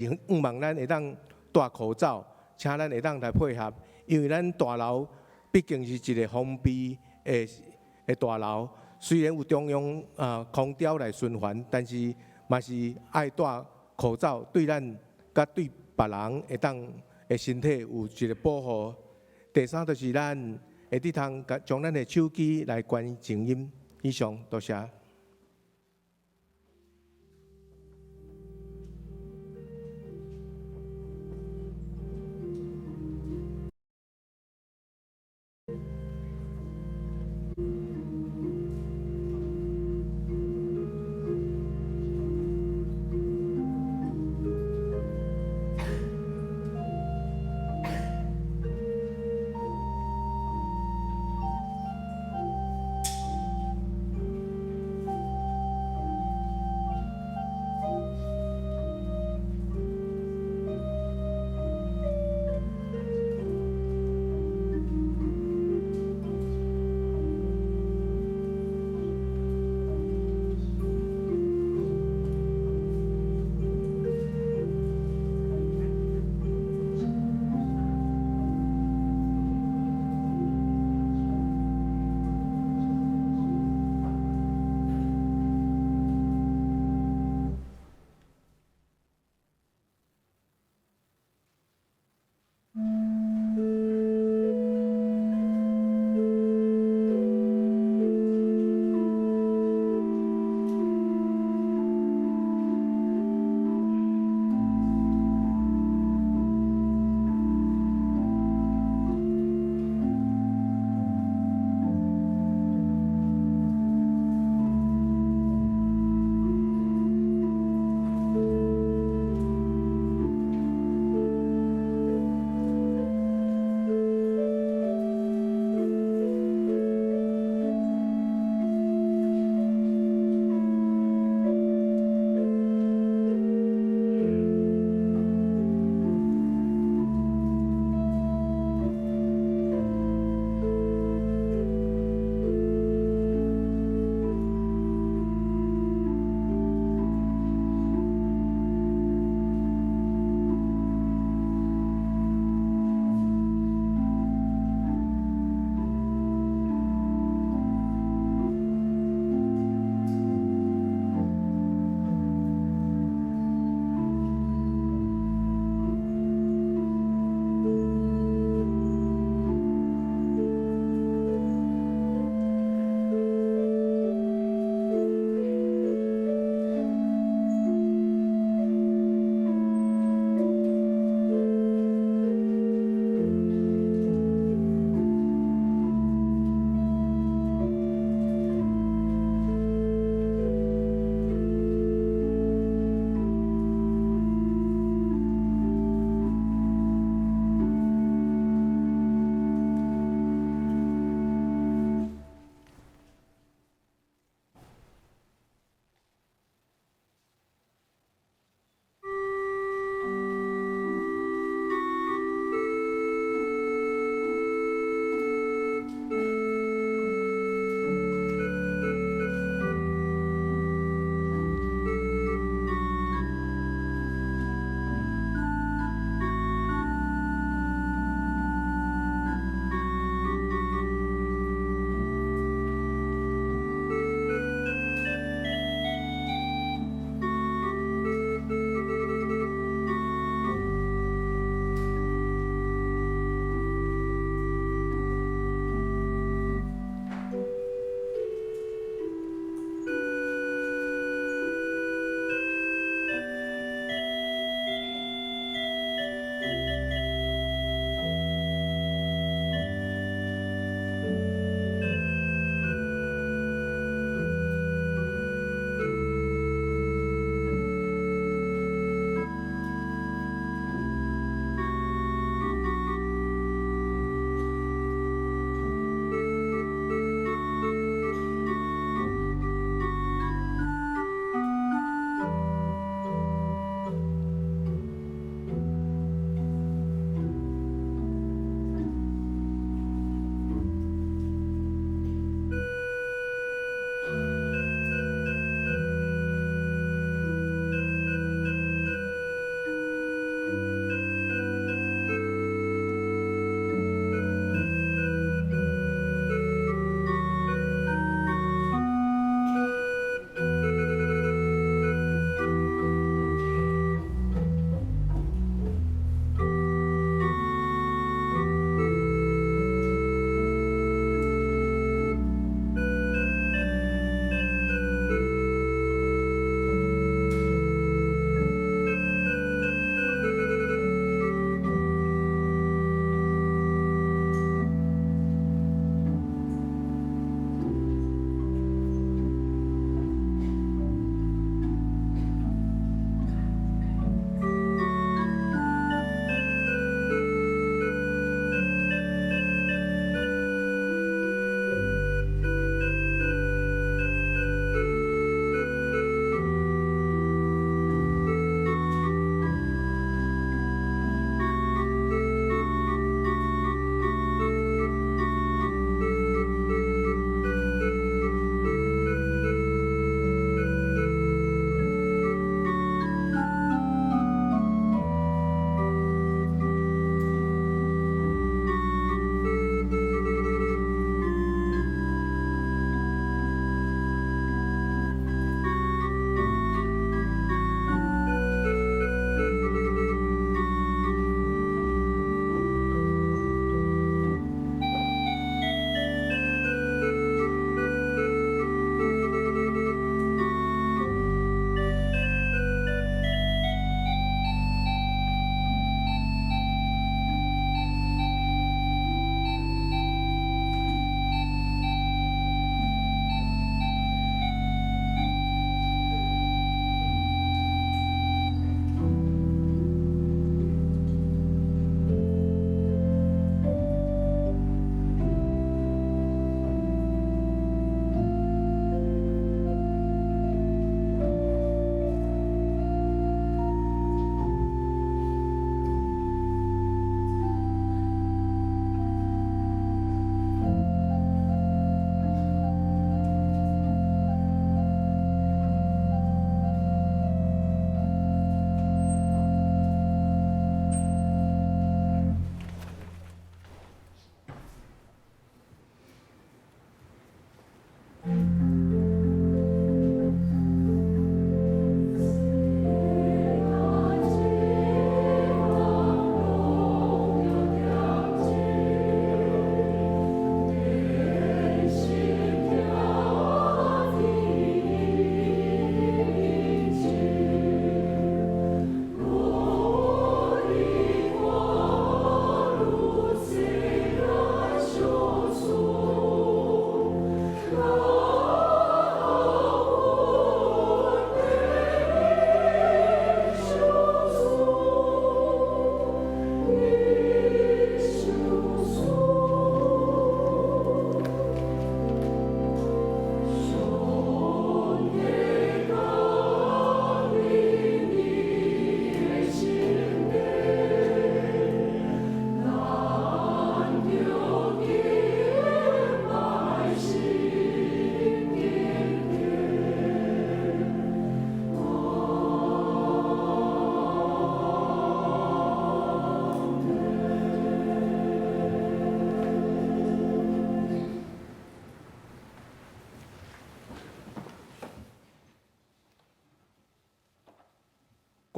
向望咱會當戴口罩，請咱會當來配合，因為咱大樓畢竟是一个封閉的大樓，雖然有中央空調來循環，但是嘛是愛戴口罩，對咱佮對別人會當的身體有一个保護。第三就是咱會當將咱的手機來關靜音。以上，多謝。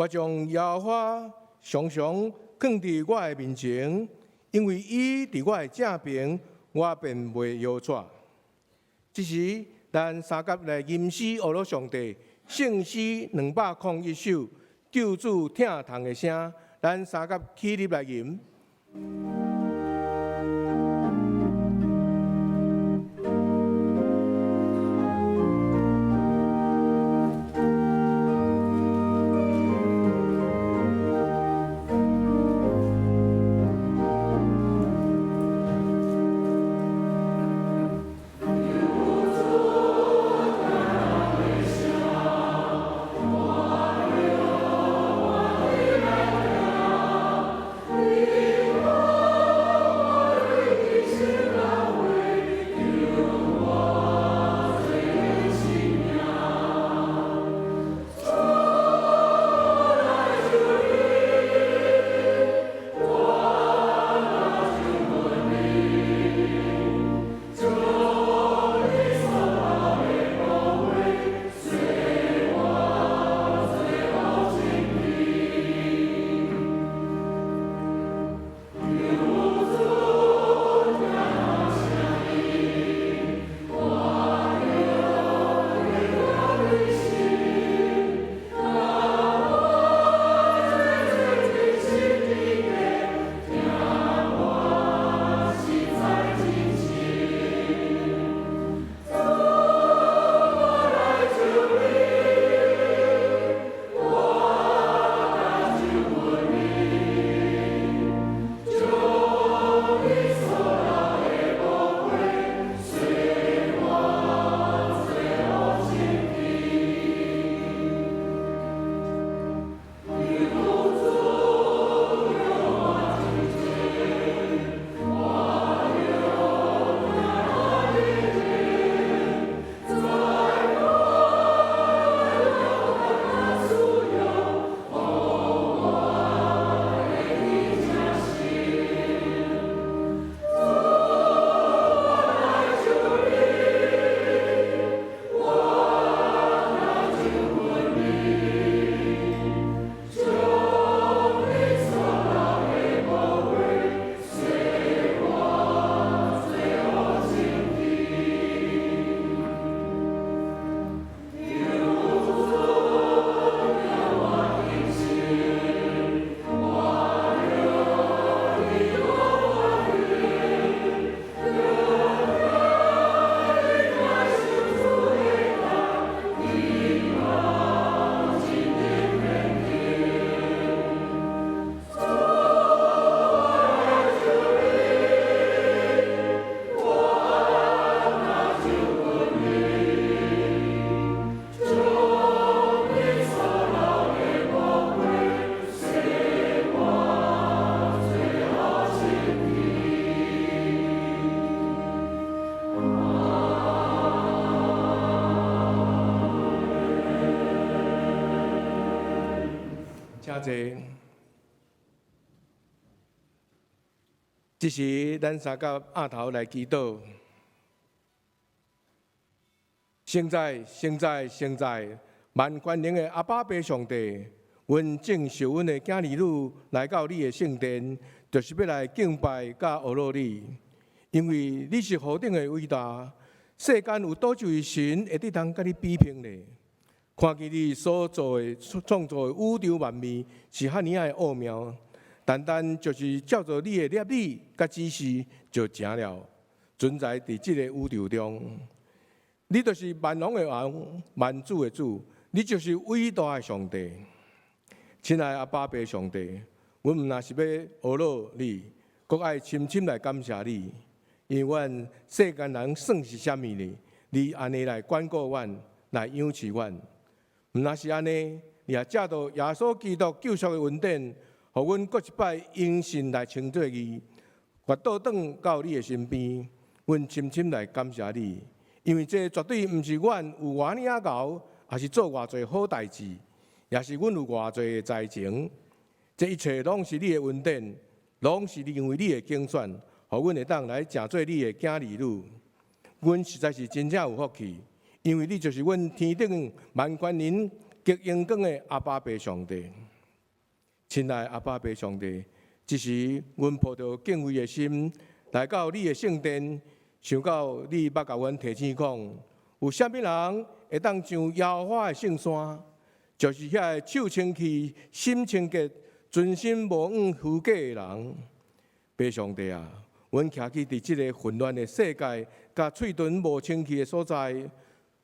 我將耶和華常常囥佇我的面前，因為伊佇我的正爿，我便袂搖掣。這時，咱三佮來吟詩呵咾上帝，聖詩201首，救主疼痛的聲，咱三佮起立來吟。請坐。這時，咱三佮徼頭來祈禱。聖哉，聖哉，聖哉，萬權能的阿爸父上帝，阮正受阮的囝兒女來到你的聖殿，就是欲來敬拜佮呵咾你，因為你是何等的偉大，世間有佗一位神會當佮你比拼呢？看見你所做的創造的宇宙萬物是遐爾仔的奧妙，單單就是照著你的立意佮指示就成了，存在佇這個宇宙中。你就是萬王的王，萬主的主，你就是偉大的上帝。親愛的阿爸父上帝，阮毋但是欲呵咾你，閣愛深深來感謝你，因為阮世間人算是啥物呢？你按呢來關顧阮，來養飼阮。毋但是按呢，你也藉著耶穌基督救贖的恩典，予阮閣一擺因信來稱做義，會倒轉到你的身邊。阮深深來感謝你，因為這絕對毋是阮有偌爾仔𠢕，抑是做偌濟好代誌，抑是阮有偌濟的才情。這一切攏是你的恩典，攏是因為你的揀選，予阮會當來成做你的囝兒女。阮實在是真正有福氣。因為你就是阮天頂萬權能極榮光的阿爸父上帝。親愛阿爸父上帝，這時阮抱著敬畏的心來到你的聖殿，想到你捌共阮提醒講，有啥物人會當上耶和華的聖山？就是遐个手清氣、心清潔、存心無往虛假的人。父上帝啊，阮徛起佇這个混亂的世界，佮喙唇無清氣的所在，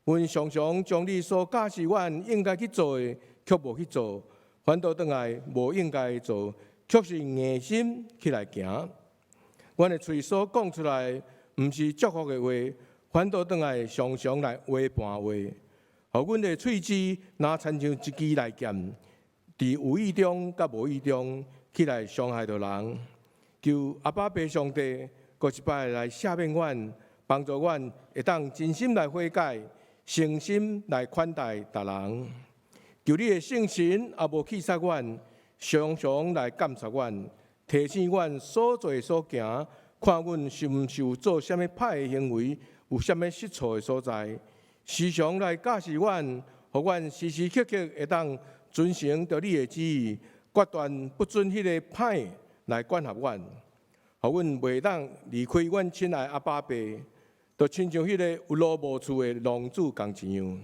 阮常常將你所教示阮應該去做的，卻無去做；反倒轉來無應該做，卻是硬心起來行。阮的喙所講出來，毋是祝福的話，反倒轉來常常來話盤話。予阮的喙舌若親像一支利劍，佇有意中佮無意中起來傷害著人。求阿爸父上帝，閣一擺來赦免阮，幫助阮會當真心來悔改，誠心來款待逐人。求你的聖神也無棄殺阮，常常來監察阮，提醒阮所做所行，看阮是毋是有做啥物歹的行為，有啥物失錯的所在，時常來教示阮，予阮時時刻刻會當遵行著你的旨意，決斷不准彼個歹來管轄阮，予阮袂當離開阮親愛阿爸父，就親像彼個有路無厝的浪子仝一樣。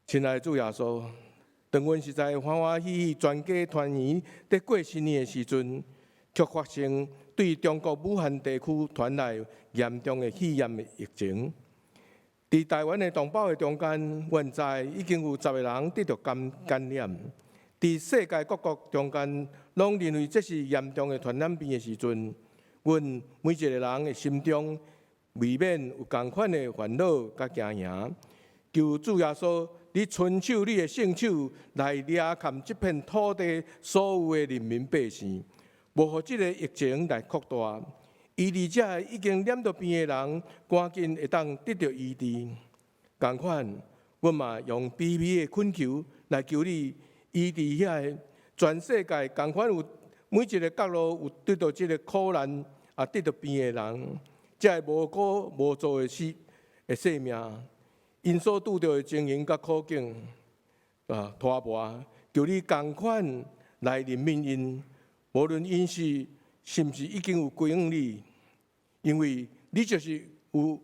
親愛的主耶穌，當阮實在歡歡喜喜全家團圓佇過新年的時陣，卻發生對中國武漢地區傳來嚴重的肺炎的疫情。佇台灣的同胞的中間，阮知已經有10個人得著感染。佇世界各國中間，攏認為這是嚴重的傳染病的時陣，阮每一個人的心中未免有仝款的煩惱佮驚惶。求主耶穌，你伸手你的聖手來掠崁這片土地所有的人民百姓，無予這个疫情來擴大。醫治這个已經染著病的人，趕緊會當得著醫治。仝款，阮嘛用卑微的懇求來求你醫治遐个全世界仝款有每一个角落有得著這个苦難啊得著病的人，這个無辜無助的死的生命，𪜶所拄著的情形佮苦境啊拖磨，求你仝款來憐憫𪜶，無論𪜶是毋是已經有歸向你，因為你就是有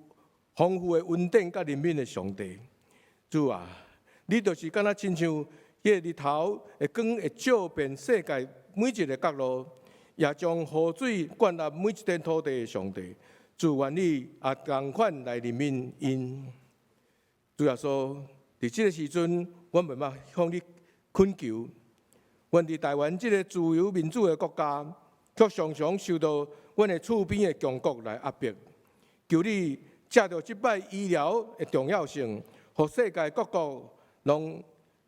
豐富的恩典佮憐憫的上帝。主啊，你就是敢若親像彼个日頭的光會照遍世界每一个角落，也將雨水灌入每一塊土地的上帝。主，願你也仝款來憐憫𪜶。主耶穌，佇這个時陣，阮慢慢向你懇求，阮佇台灣這个自由民主的國家，卻常常受到阮的厝邊的強國來壓迫。求你藉著這擺醫療的重要性，予世界各國攏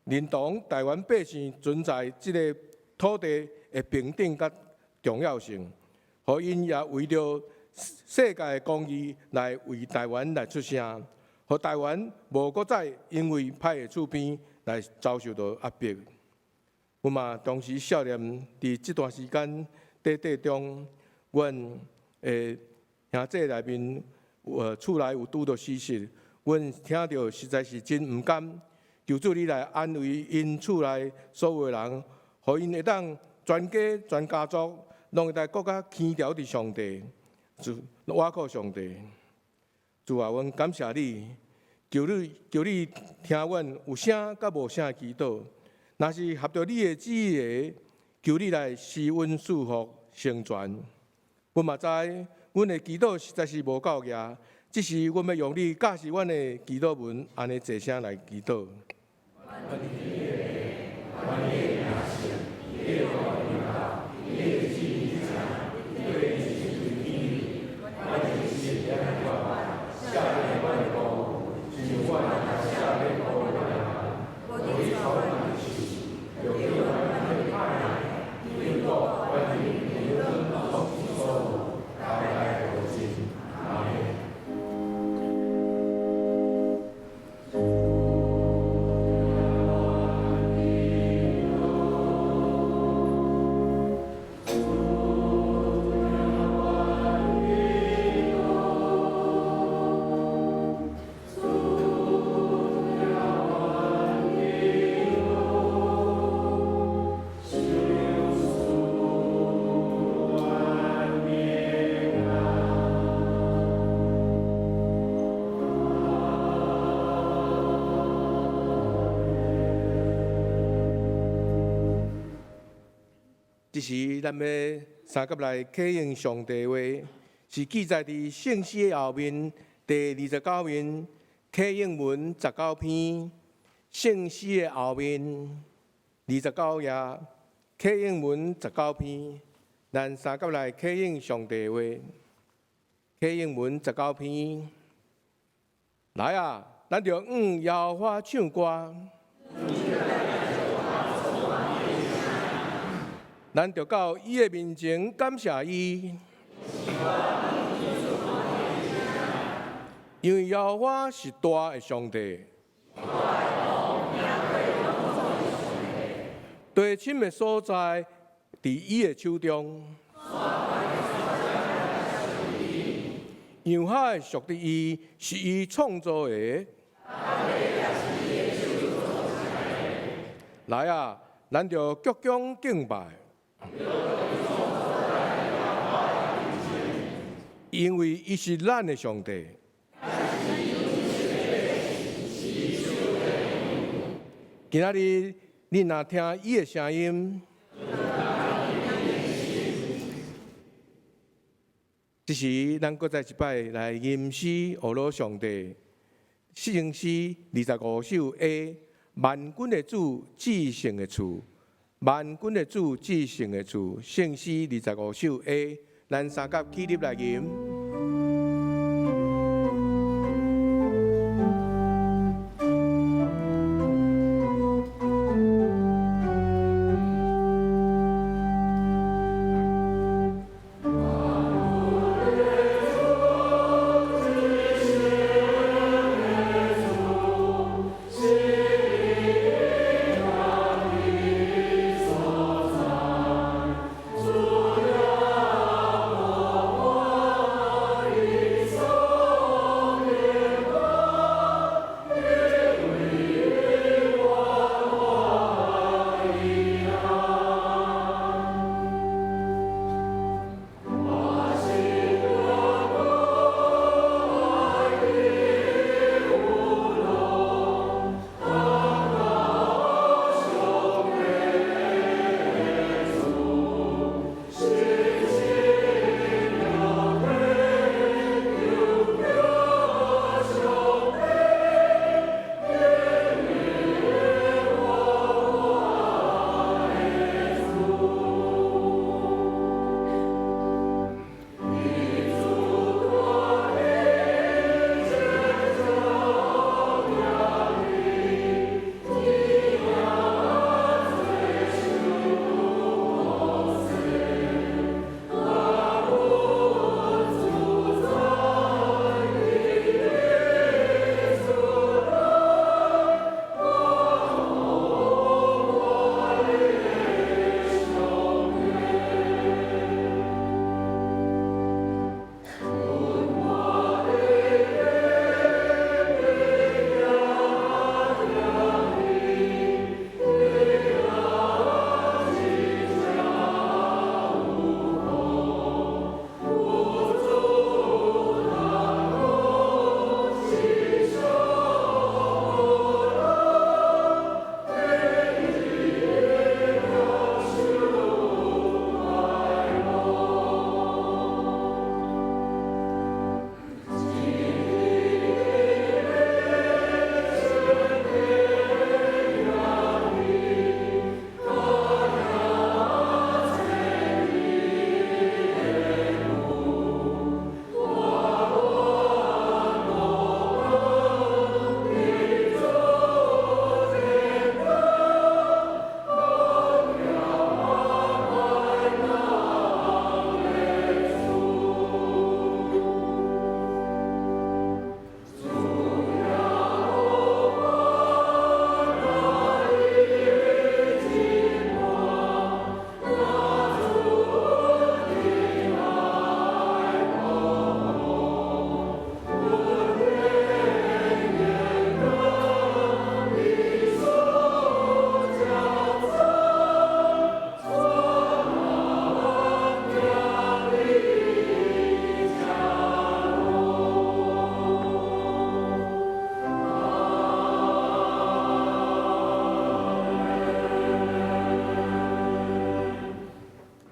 認同台灣百姓存在這个土地的平等佮重要性，予𪜶也為著世界的公義來為台灣來出聲，予台灣無閣再因為歹的厝邊來遭受著壓迫。阮嘛同時想念佇這段時間短短中，阮的兄弟內面有厝內有拄著死訊，阮聽著實在是真毋甘。求主你來安慰𪜶厝內所有的人，予𪜶會當全家全家族攏會當閣較牽牢佇上帝，主倚靠上帝。主啊，阮感謝你，求你聽阮有聲佮無聲的祈禱。若是合著你的旨意的，求你來施恩賜福成全。阮嘛知，阮的祈禱實在是無夠額，只是阮欲用你教示阮的祈禱文，按呢齊聲來祈禱。願你的名聖，你的國臨到，你的旨意成，對時對天，阮的生活赦免阮的過誤，像阮也赦免過誤的人。無你帶阮入試，著救阮脫離歹的，因為國權柄榮耀攏所有，代代無盡。阿們。這時咱欲相佮來啟應上帝話，是記載佇聖詩的後面第29面啟應文19篇。聖詩的後面29頁啟應文19篇，咱相佮來啟應上帝話。啟應文十九篇，來啊，咱著向耶和華唱歌。咱著到伊的面前感謝伊，因為耶和華是大的上帝，地深的所在佇伊的手中，洋海屬佇伊，是伊創造的。來啊，咱著鞠躬敬拜。因為伊是咱的上帝。今仔日你若聽伊的聲音，這時咱閣再一擺來吟詩學老上帝。聖詩25首 A，萬軍的主至聖的厝，萬軍的主至聖的厝，聖詩25首 A，咱相佮起立來吟。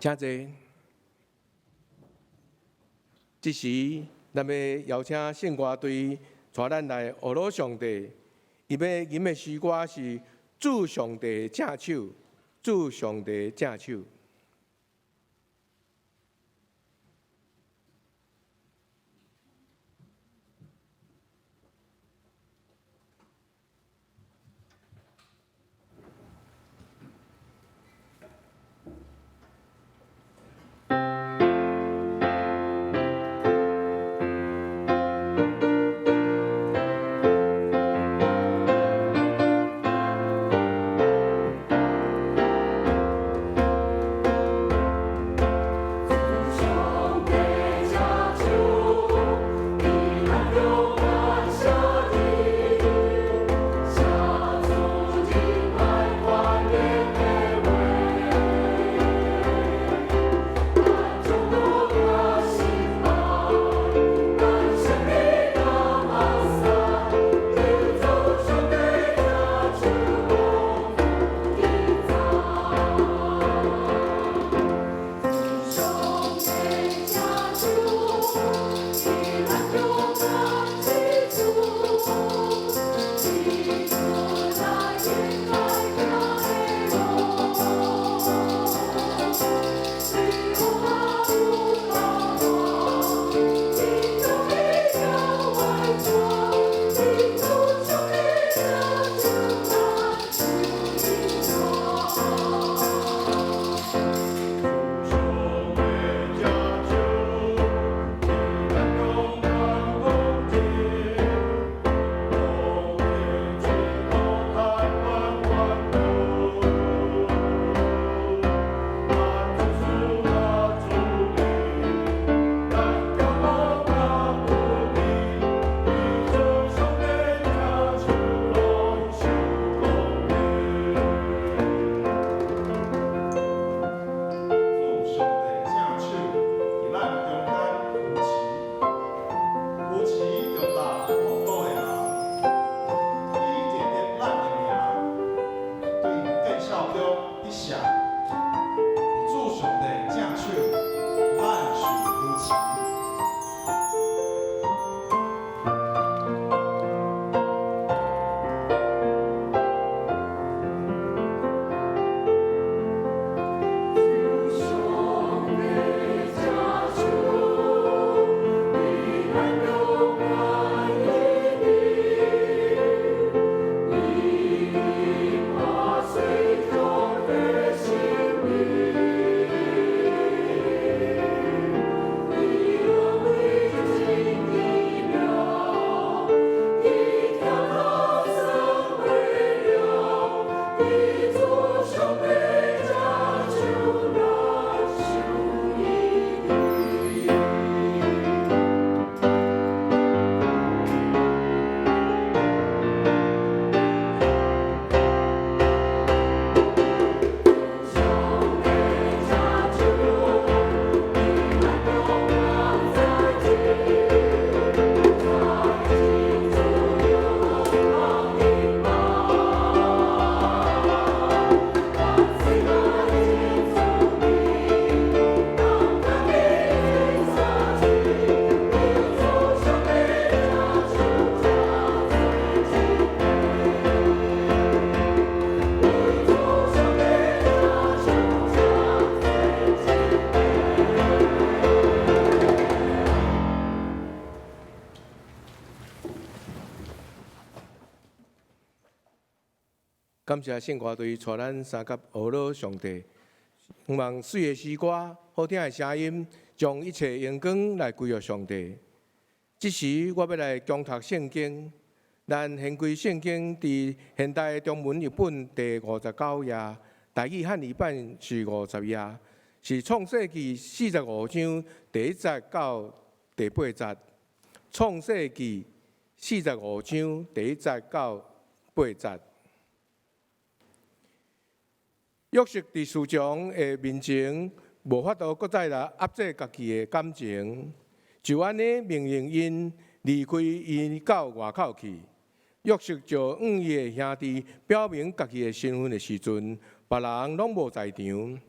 請坐。這時，咱欲邀請聖歌隊帶咱來學老上帝。伊欲吟的詩歌是《主上帝正手》，主上帝正手。感謝聖歌隊帶咱三甲學老上帝，向望媠的詩歌、好聽的聲音，將一切榮光來歸予上帝。這時我欲來恭讀聖經，咱掀開聖經佇現代中文譯本第59頁，台語漢語版是50頁，是創世記45章第一節到第八節。創世記45章第一節到八節。約瑟佇司長的面前，無法度閣再來壓制家己的感情，就按呢命令𪜶離開伊到外口去。約瑟就向伊的兄弟表明家己的身份的時陣，別人攏無在場。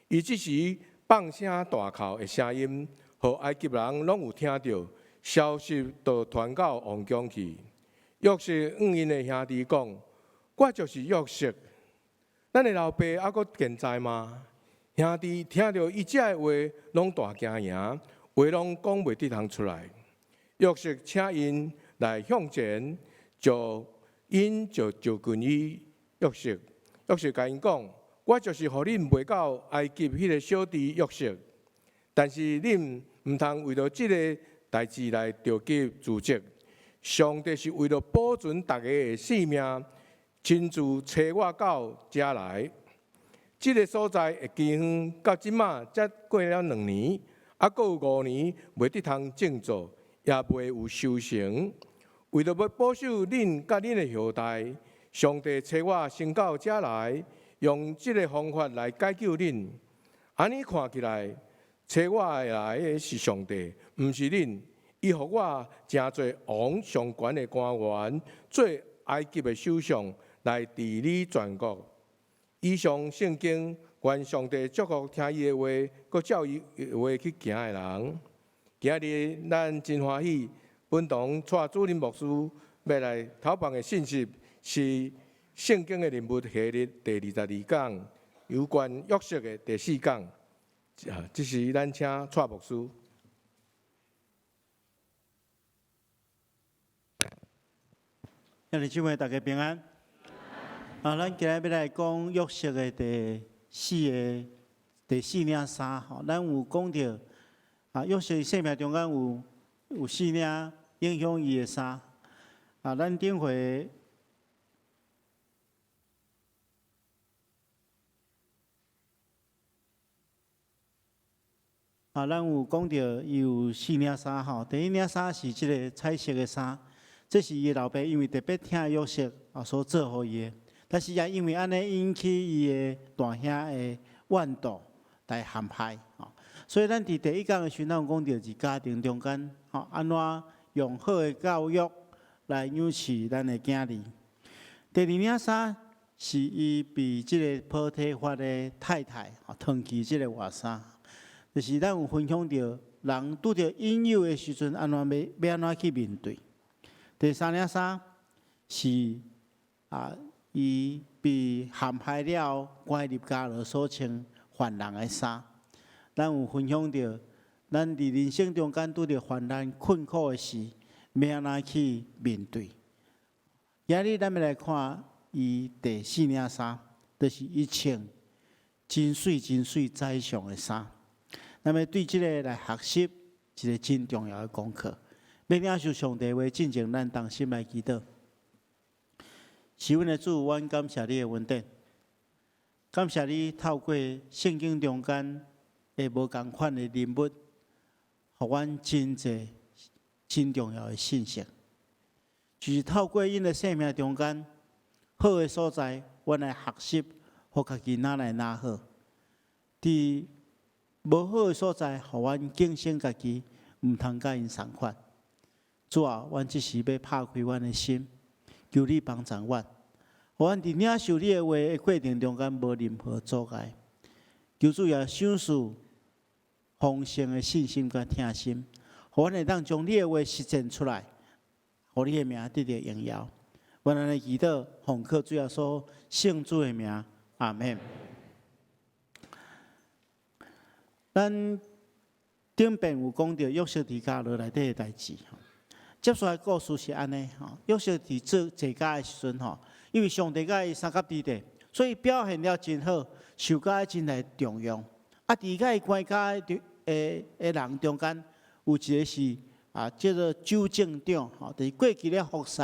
伊這時放聲大哭的聲音，予埃及人攏有聽著，消息就傳到王宮去。約瑟向𪜶的兄弟講：我就是約瑟，咱的老爸猶閣健在嗎？兄弟聽著伊這个話，攏大驚惶，話攏講袂得通出來。約瑟請𪜶來向前，就𪜶就就近伊約瑟。約瑟共𪜶講：我就是予恁賣到埃及彼个小弟約瑟，但是恁毋通為著這个代誌來著急自責。上帝是為著保存逐家的性命，親自差我到遮來。這个所在的饑荒到這馬才過了兩年，猶閣有五年袂得通種作，也袂有收成。為著欲保守恁佮恁的後代，上帝差我先到遮來，用這个方法來解救恁。按呢看起來，差我來的是上帝，毋是恁。伊予我成做王上懸的官員，做埃及的首相，來治理全國。以上聖經，願上帝祝福聽伊的話，閣照伊的話去行的人。今日咱真歡喜，本堂蔡主任牧師欲來投放的信息是聖經的人物系列第二十二講，有關約瑟的第四講。啊，這時咱請蔡牧師。兄弟姊妹，大家平安。啊，咱今日欲來講約瑟的第四个第四領衫吼，咱有講著啊，約瑟生命中間有四領影響伊的衫。啊，咱頂回啊，咱有講著伊有四領衫吼，第一領衫是這个彩色的衫，這是伊的老爸因為特別疼約瑟啊所做予伊的，但是也因為按呢引起伊的大兄的怨妒來陷害吼。所以咱佇第一講的時陣，咱有講著佇家庭中間吼，按怎用好的教育來養飼咱的囝兒。第二領衫是伊被這个波提乏的太太吼脫去這个外衫。就是咱有分享著人拄著引誘的時陣，按怎欲按怎去面對。第三領衫是啊，伊被陷害了後，關入監牢所穿犯人的衫。咱有分享著，咱佇人生中間拄著患難困苦的時，欲按怎去面對。今日咱欲來看伊第四領衫，就是伊穿真媠真媠宰相的衫。咱欲對這个來學習一个真重要的功課。欲領受上帝話進前，咱同心來祈禱。是阮的主，阮感謝你的恩典，感謝你透過聖經中間的無仝款的人物，予阮真濟真重要的信息。就是透過𪜶的生命中間好的所在，阮來學習，予家己哪來哪好。佇無好的所在，予阮警醒家己，毋通佮𪜶仝款。主啊，阮這時欲拍開阮的心，求你幫助阮，予阮佇領受你的話的過程中間無任何阻礙。求主也賞賜豐盛的信心佮疼心，予阮會當將你的話實踐出來，予你的名得著榮耀。阮按呢祈禱，奉靠主耶穌聖子的名，阿們。咱頂遍有講著約瑟佇監牢內底的代誌。接下來故事是按呢吼，約瑟佇做坐監的時陣吼，因為上帝佮伊相佮佇咧，所以表現了真好，受教真來重用。啊，佇佮伊關監的的人中間，有一个是啊，叫做酒政長吼，就是過去咧服侍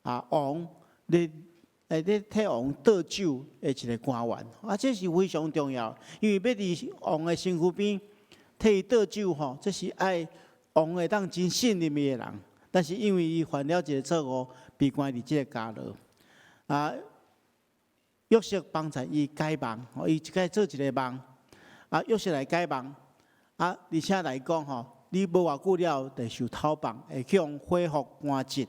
啊王咧。咧替王倒酒的一个官員，啊，這是非常重要，因為欲佇王的身軀邊替伊倒酒吼，這是愛王會當真信任伊的人。但是因為伊犯了一个錯誤，被關佇這个監牢。啊，約瑟幫助伊解夢，伊一擺做一个夢，啊，約瑟來解夢，啊，而且來講吼，你無偌久了，就受討放，會去予恢復官職。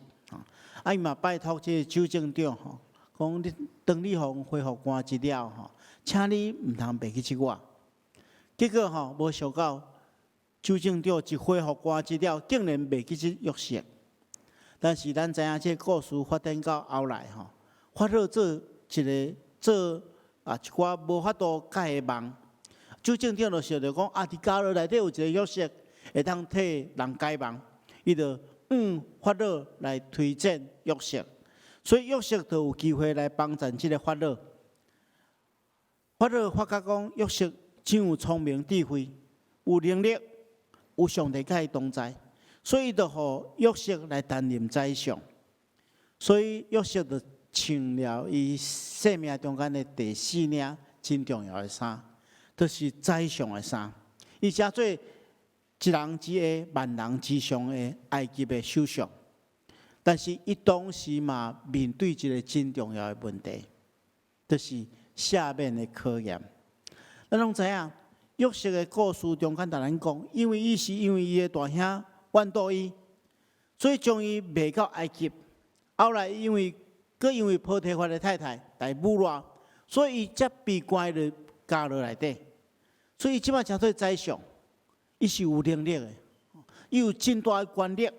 啊，伊嘛拜託這个酒政長吼。講你當你予阮恢復官職了吼，請你毋通袂記這我。結果吼，無想到酒政長一恢復官職了，竟然袂記得約瑟。但是咱知影，這個故事發展到後來吼，法老做一个做啊一寡無法度解的夢，酒政長就想著講啊，佇監獄內底有一個約瑟會當替人解夢，伊就向法老來推薦約瑟，所以約瑟就有機會來幫贊這个法老。法老發覺講約瑟真有聰明智慧，有能力，有上帝佮伊同在。所以就予約瑟來擔任宰相，所以約瑟就穿了伊生命中間的第四領真重要的衫，就是宰相的衫。伊成做一人之下、萬人之上的埃及的首相，但是伊當時嘛面對一个真重要的問題，就是赦免的考驗。咱攏知影約瑟的故事中間，共咱講，因為伊是因為伊的大兄怨妒伊，所以將伊賣到埃及。後來因為閣因為波提乏的太太來侮辱，所以伊才被關佇監獄內底。所以這擺成做宰相，伊是有能力的，伊有真大的權力，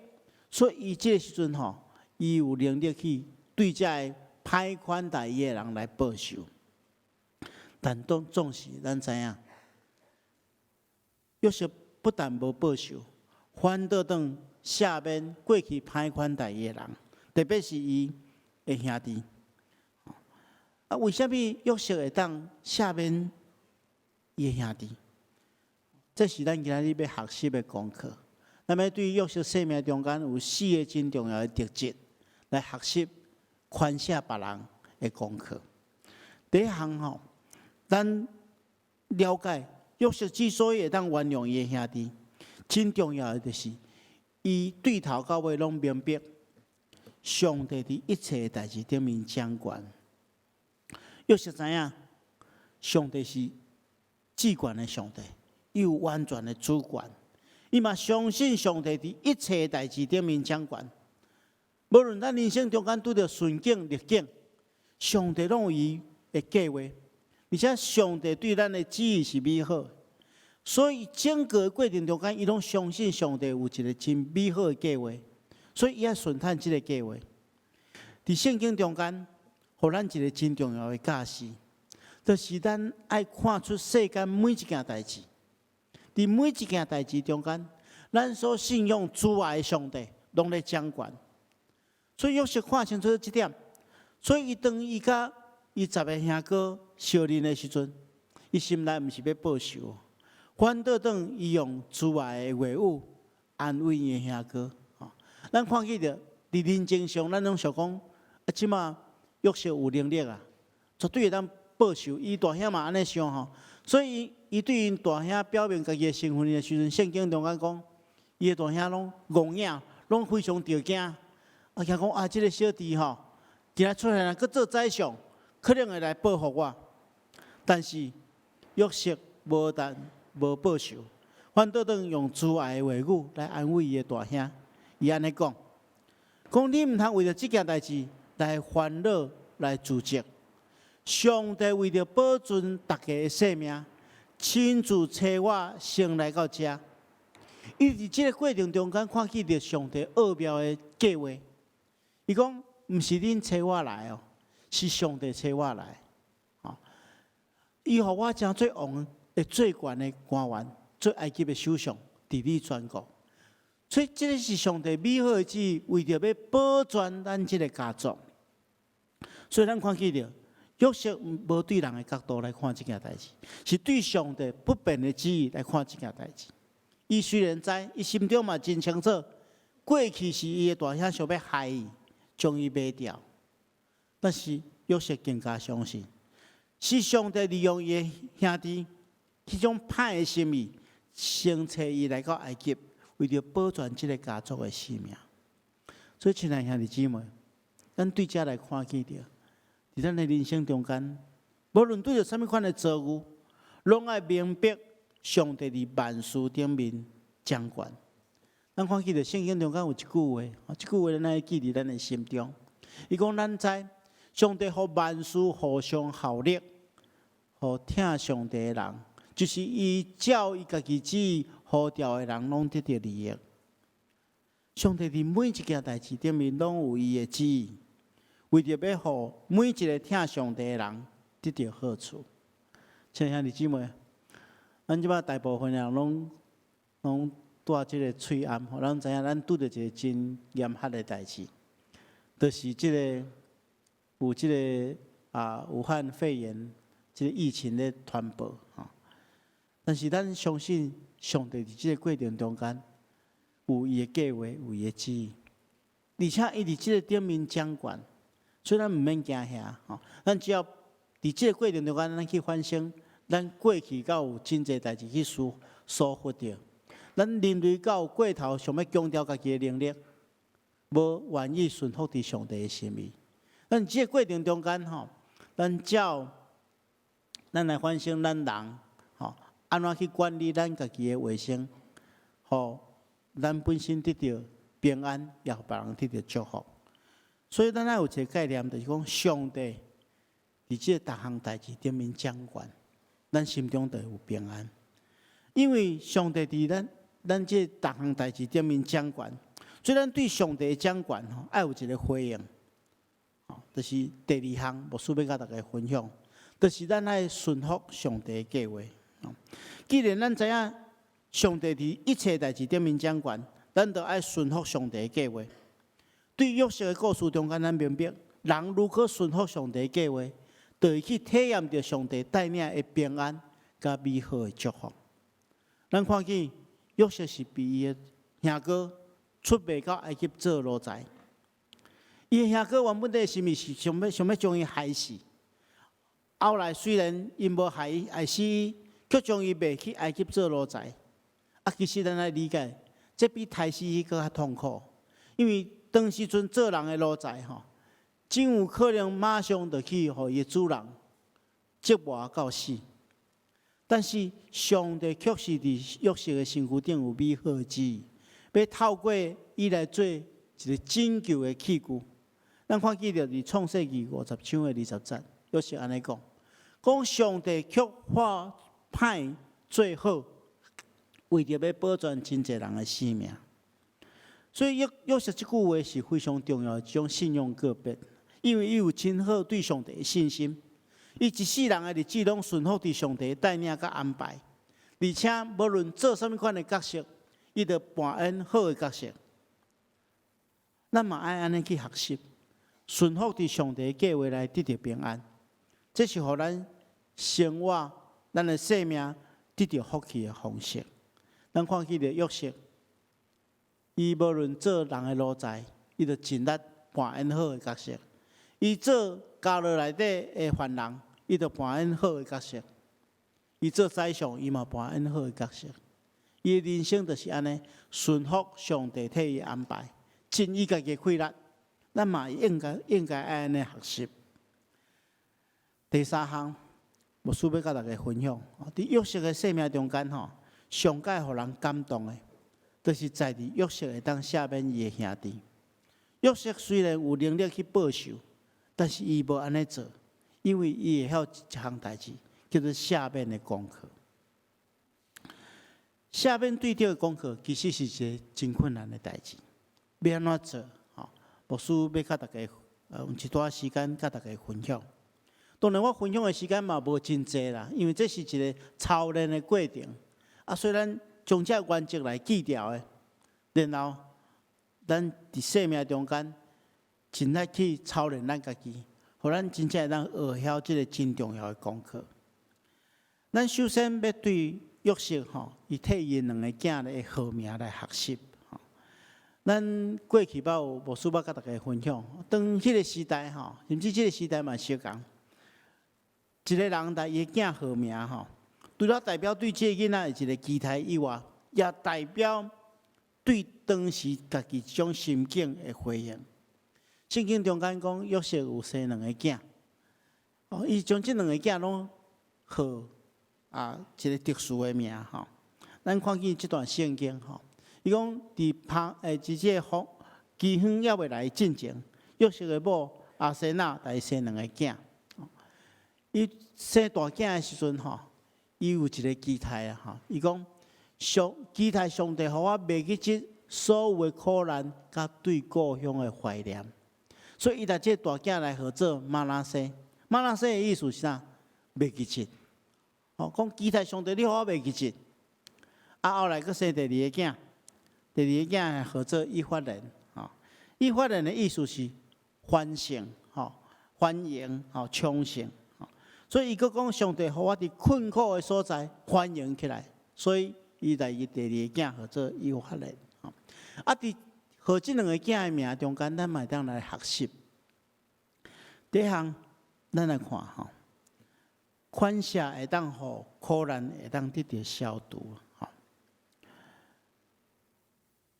所以伊這个時陣吼，伊有能力去對這个歹款待伊的人來報仇。但當總是咱知影，約瑟不但無報仇，反倒轉赦免過去歹款待伊的人，特別是伊的兄弟。啊，為啥物約瑟會當赦免伊的兄弟？這是咱今仔日欲學習的功課。咱欲對約瑟生命中間有四个真重要的特質，來學習寬赦別人的功課。第一項吼，咱了解約瑟之所以會當原諒伊的兄弟，真重要的就是伊對頭到尾攏明白，上帝佇一切的代誌頂面掌權。約瑟知影，上帝是至懸的上帝，伊有完全的主權。伊嘛相信上帝佇一切代誌頂面掌權。無論咱人生中間拄著順境逆境，上帝攏有伊的計劃，而且上帝對咱的旨意是美好。所以整個過程中間，伊攏相信上帝有一个真美好的計劃，所以伊愛順趁這个計劃。佇聖經中間，予咱一个真重要的教示，就是咱愛看出世間每一件代誌，佇每一件代誌中間，咱所信仰主愛的上帝攏咧掌權。所以約瑟看清楚這點，所以伊當伊佮伊十个兄哥相認的時陣，伊心內毋是欲報仇。反倒轉伊用慈愛的話語安慰伊的兄哥。咱看見著佇人情上，咱攏想講，啊，這馬約瑟有能力啊，絕對會當報仇。伊大兄嘛按呢想吼，所以伊對𪜶大兄表明家己的身份的時陣，聖經中間講，伊的大兄攏戇影，攏非常著驚。啊，驚講啊，這个小弟吼，今仔出現來閣做宰相，可能會來報復我。但是約瑟無但無報仇，反倒轉用慈愛的話語來安慰伊的大兄。伊按呢講，講你毋通為著這件代誌來煩惱、來自責。上帝為著保存大家的性命，親自差我先來到遮。伊佇這个過程中間看見著上帝奧妙的計劃。伊講，毋是恁差我來哦，是上帝差我來。吼，伊予我成做王的最懸的官員，做埃及的首相，治理全國。所以，這个是上帝美好的旨意，為著欲保全咱這个家族。所以，咱看見著約瑟無對人的角度來看這件代誌，是對上帝不變的旨意來看這件代誌。伊雖然知，伊心中嘛真清楚，過去是伊的大兄想欲害伊，將伊賣掉。但是約瑟更加相信，是上帝利用伊的兄弟彼種歹的心意，先差伊來到埃及，為著保全這个家族的性命。所以，親愛兄弟姊妹，咱對這來看見著，佇咱的人生中間，無論拄著啥物款的遭遇，攏愛明白上帝佇萬事頂面掌權。咱看見著聖經中間有一句話，這句話咱愛記佇咱的心中。伊講：咱知上帝予萬事互相效力，予疼上帝的人，就是伊照伊家己旨意呼召的人，攏得著利益。上帝佇每一件代誌頂面，攏有伊的旨意，為著欲予每一个疼上帝的人得著好處。親愛兄弟姊妹，咱這擺大部分人攏攏戴這个喙罨，予咱知影咱拄著一个真嚴厲的代誌，就是這个有這个啊武漢肺炎這个疫情咧傳播吼。但是咱相信上帝佇這个過程中間有伊的計劃，有伊的旨意，而且伊佇這個頂面掌權，所以咱毋免驚嚇吼。咱只要佇這個過程中間，咱去反省，咱過去敢有真濟代誌去疏疏忽著，咱人類敢有過頭想欲強調家己的能力，無願意順服佇上帝的心意。咱這個過程中間吼，咱照咱來反省咱人吼，按怎去管理咱家己的衛生，予咱本身得著平安，也予別人得著祝福。所以咱愛有一个概念，就是講上帝佇這個逐項代誌頂面掌權，咱心中就會有平安。因為上帝佇咱咱這逐項代誌頂面掌權，所以咱對上帝的掌權吼，愛有一个回應。吼，就是第二項，牧師欲佮大家分享，就是咱愛順服上帝的計劃。既然咱知影上帝佇一切代誌頂面掌權，咱就愛順服上帝的計劃。對約瑟的故事中間，咱明白，人如果順服上帝的計劃，就會去體驗著上帝帶領的平安佮美好的祝福。咱看見約瑟是被伊的兄哥出賣到埃及做奴才。伊的兄哥原本的心意是想欲想欲將伊害死，後來雖然𪜶無害伊害死伊，卻將伊賣去埃及做奴才。啊，其實咱愛理解，這比刣死伊閣較痛苦，因為當時陣做人的奴才吼，真有可能馬上就去予伊的主人折磨到死。但是上帝卻是佇約瑟的身軀頂有美好的旨意，欲透過伊來做一个拯救的器具。咱看見著佇創世記50章的20節，約瑟按呢講，講上帝卻化歹做好，為著欲保全真濟人的性命。所以約約瑟這句話是非常重要的一種信仰告白，因為伊有真好對上帝的信心，伊一世人的日子攏順服佇上帝的帶領佮安排，而且無論做啥物款的角色，伊都扮演好的角色。咱嘛愛按呢去學習，順服佇上帝的計劃來得著平安，這是予咱生活、咱的生命得著福氣的方式。咱看見著約瑟，伊無論做人的奴才，伊就盡力扮演好的角色；伊做監獄內底的犯人，伊就扮演好的角色；伊做宰相，伊嘛扮演好的角色。伊的人生就是按呢，順服上帝替伊安排，盡伊家己的氣力。咱嘛應該應該愛按呢學習。第三項，牧師欲佮大家分享，佇約瑟的生命中間吼，上蓋予人感動的，就是在佇約瑟會當赦免伊的兄弟。約瑟雖然有能力去報仇，但是伊無按呢做，因為伊會曉一項代誌，叫做赦免的功課。赦免對著的功課，其實是一个真困難的代誌。欲按怎做？吼，牧師欲佮大家，用一段時間佮大家分享。當然，我分享的時間嘛無真濟啦，因為這是一個操練的過程。啊，所以咱將這原則來記牢的，然後咱佇生命中間盡力去操練咱家己，予咱真正會當學曉這个真重要的功課。咱首先欲對約瑟吼，伊替伊兩个囝的號名來學習。咱過去捌有牧師捌佮大家分享，當彼个時代吼，甚至這个時代嘛相仝，一个人來伊的囝號名吼，除了代表對這个囡仔有一个期待以外，也代表對當時家己一種心境的回應。聖經中間講約瑟有生兩個囝，哦，伊將這兩个囝攏號啊一个特殊的名吼。咱看見這段聖經吼，伊講佇拍誒，佇這個風饑荒猶未來進前，約瑟的某亞西納共伊生兩个囝。伊生大囝的時陣吼，伊有一个期待啊，吼！伊講上期待上帝予我袂記這所有的苦難，佮對故鄉的懷念。所以伊來這個大囝來號做瑪拿西。瑪拿西的意思是啥？袂記得。吼，講期待上帝，你予我袂記得。啊，後來閣生第二个囝，第二个囝號做以法蓮。吼，以法蓮的意思是繁盛，吼，繁榮，吼，昌盛。所以伊閣講上帝予我佇困苦的所在繁榮起來，所以伊來伊第二个囝號做以法蓮。啊，佇號這兩个囝的名中間，咱嘛會當來學習。第一項，咱來看吼，寬赦會當予苦難會當得著消除。吼，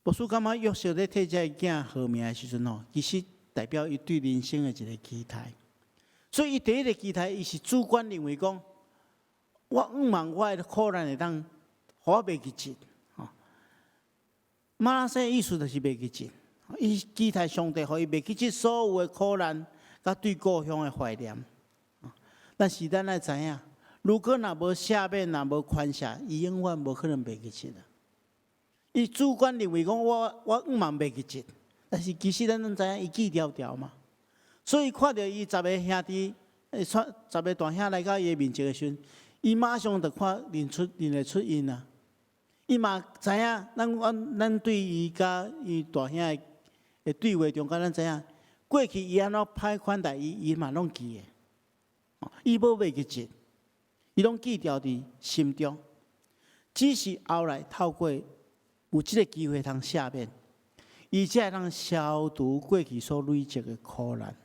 牧師感覺約瑟咧替這个囝號名的時陣吼，其實代表伊對人生的一個期待。所以，伊第一个期待，伊是主觀認為講，我向望我的苦難會當予我袂記得。吼，瑪拿西意思就是袂記得。伊期待上帝予伊袂記得所有的苦難，佮對故鄉的懷念。但是咱愛知影，如果若無赦免，若無寬赦，伊永遠無可能袂記得。伊主觀認為講，我向望袂記得，但是其實咱攏知影，伊記牢牢嘛。所以看著伊十个兄弟，十个大兄來到伊的面前的時陣，伊馬上就看認出認會出𪜶啊。伊嘛知影，咱阮咱對伊佮伊大兄的的對話中間，咱知影過去伊按怎歹款待伊，伊嘛攏記得。伊無袂記得，伊攏記牢佇心中。只是後來透過有這個機會通赦免，伊才會當消除過去所累積的苦難。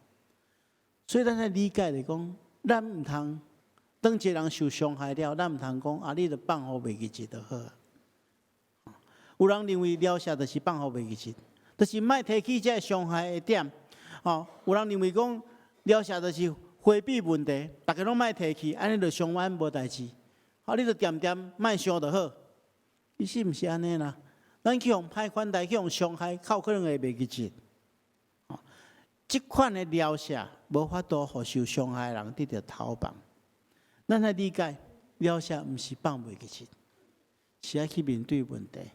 所以咱愛理解來講，咱毋通當一個人受傷害了，咱毋通講啊，你著放予袂記得就好。有人認為饒赦就是放予袂記得，就是莫提起這个傷害的點。吼，有人認為講饒赦就是迴避問題，逐家攏莫提起，按呢就相安無代誌。啊，你著恬恬莫想就好。其實毋是按呢啦，咱去予歹款待，去予傷害，較有可能會袂記得。這款的饒赦無法度予受傷害的人得著逃放。咱愛理解，饒赦毋是放袂記得，是愛去面對問題。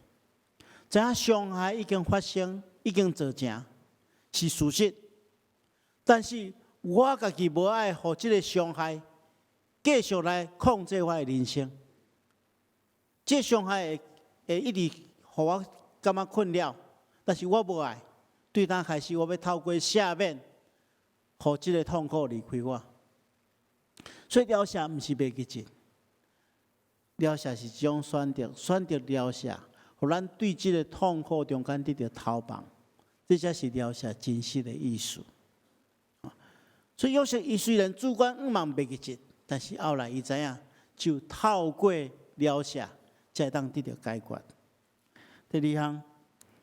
知影傷害已經發生，已經造成，是事實。但是我家己無愛予這个傷害繼續來控制我的人生。這个傷害會會一直予我感覺困擾，但是我無愛。對當開始，我欲透過赦免，予這个痛苦離開我。所以饒赦毋是袂記得，饒赦是一種選擇，選擇饒赦，予咱對這个痛苦中間得著逃放，這才是饒赦真實的意思。所以約瑟伊雖然主觀向望袂記得，但是後來伊知影，就透過饒赦，才會當得著解決。第二項，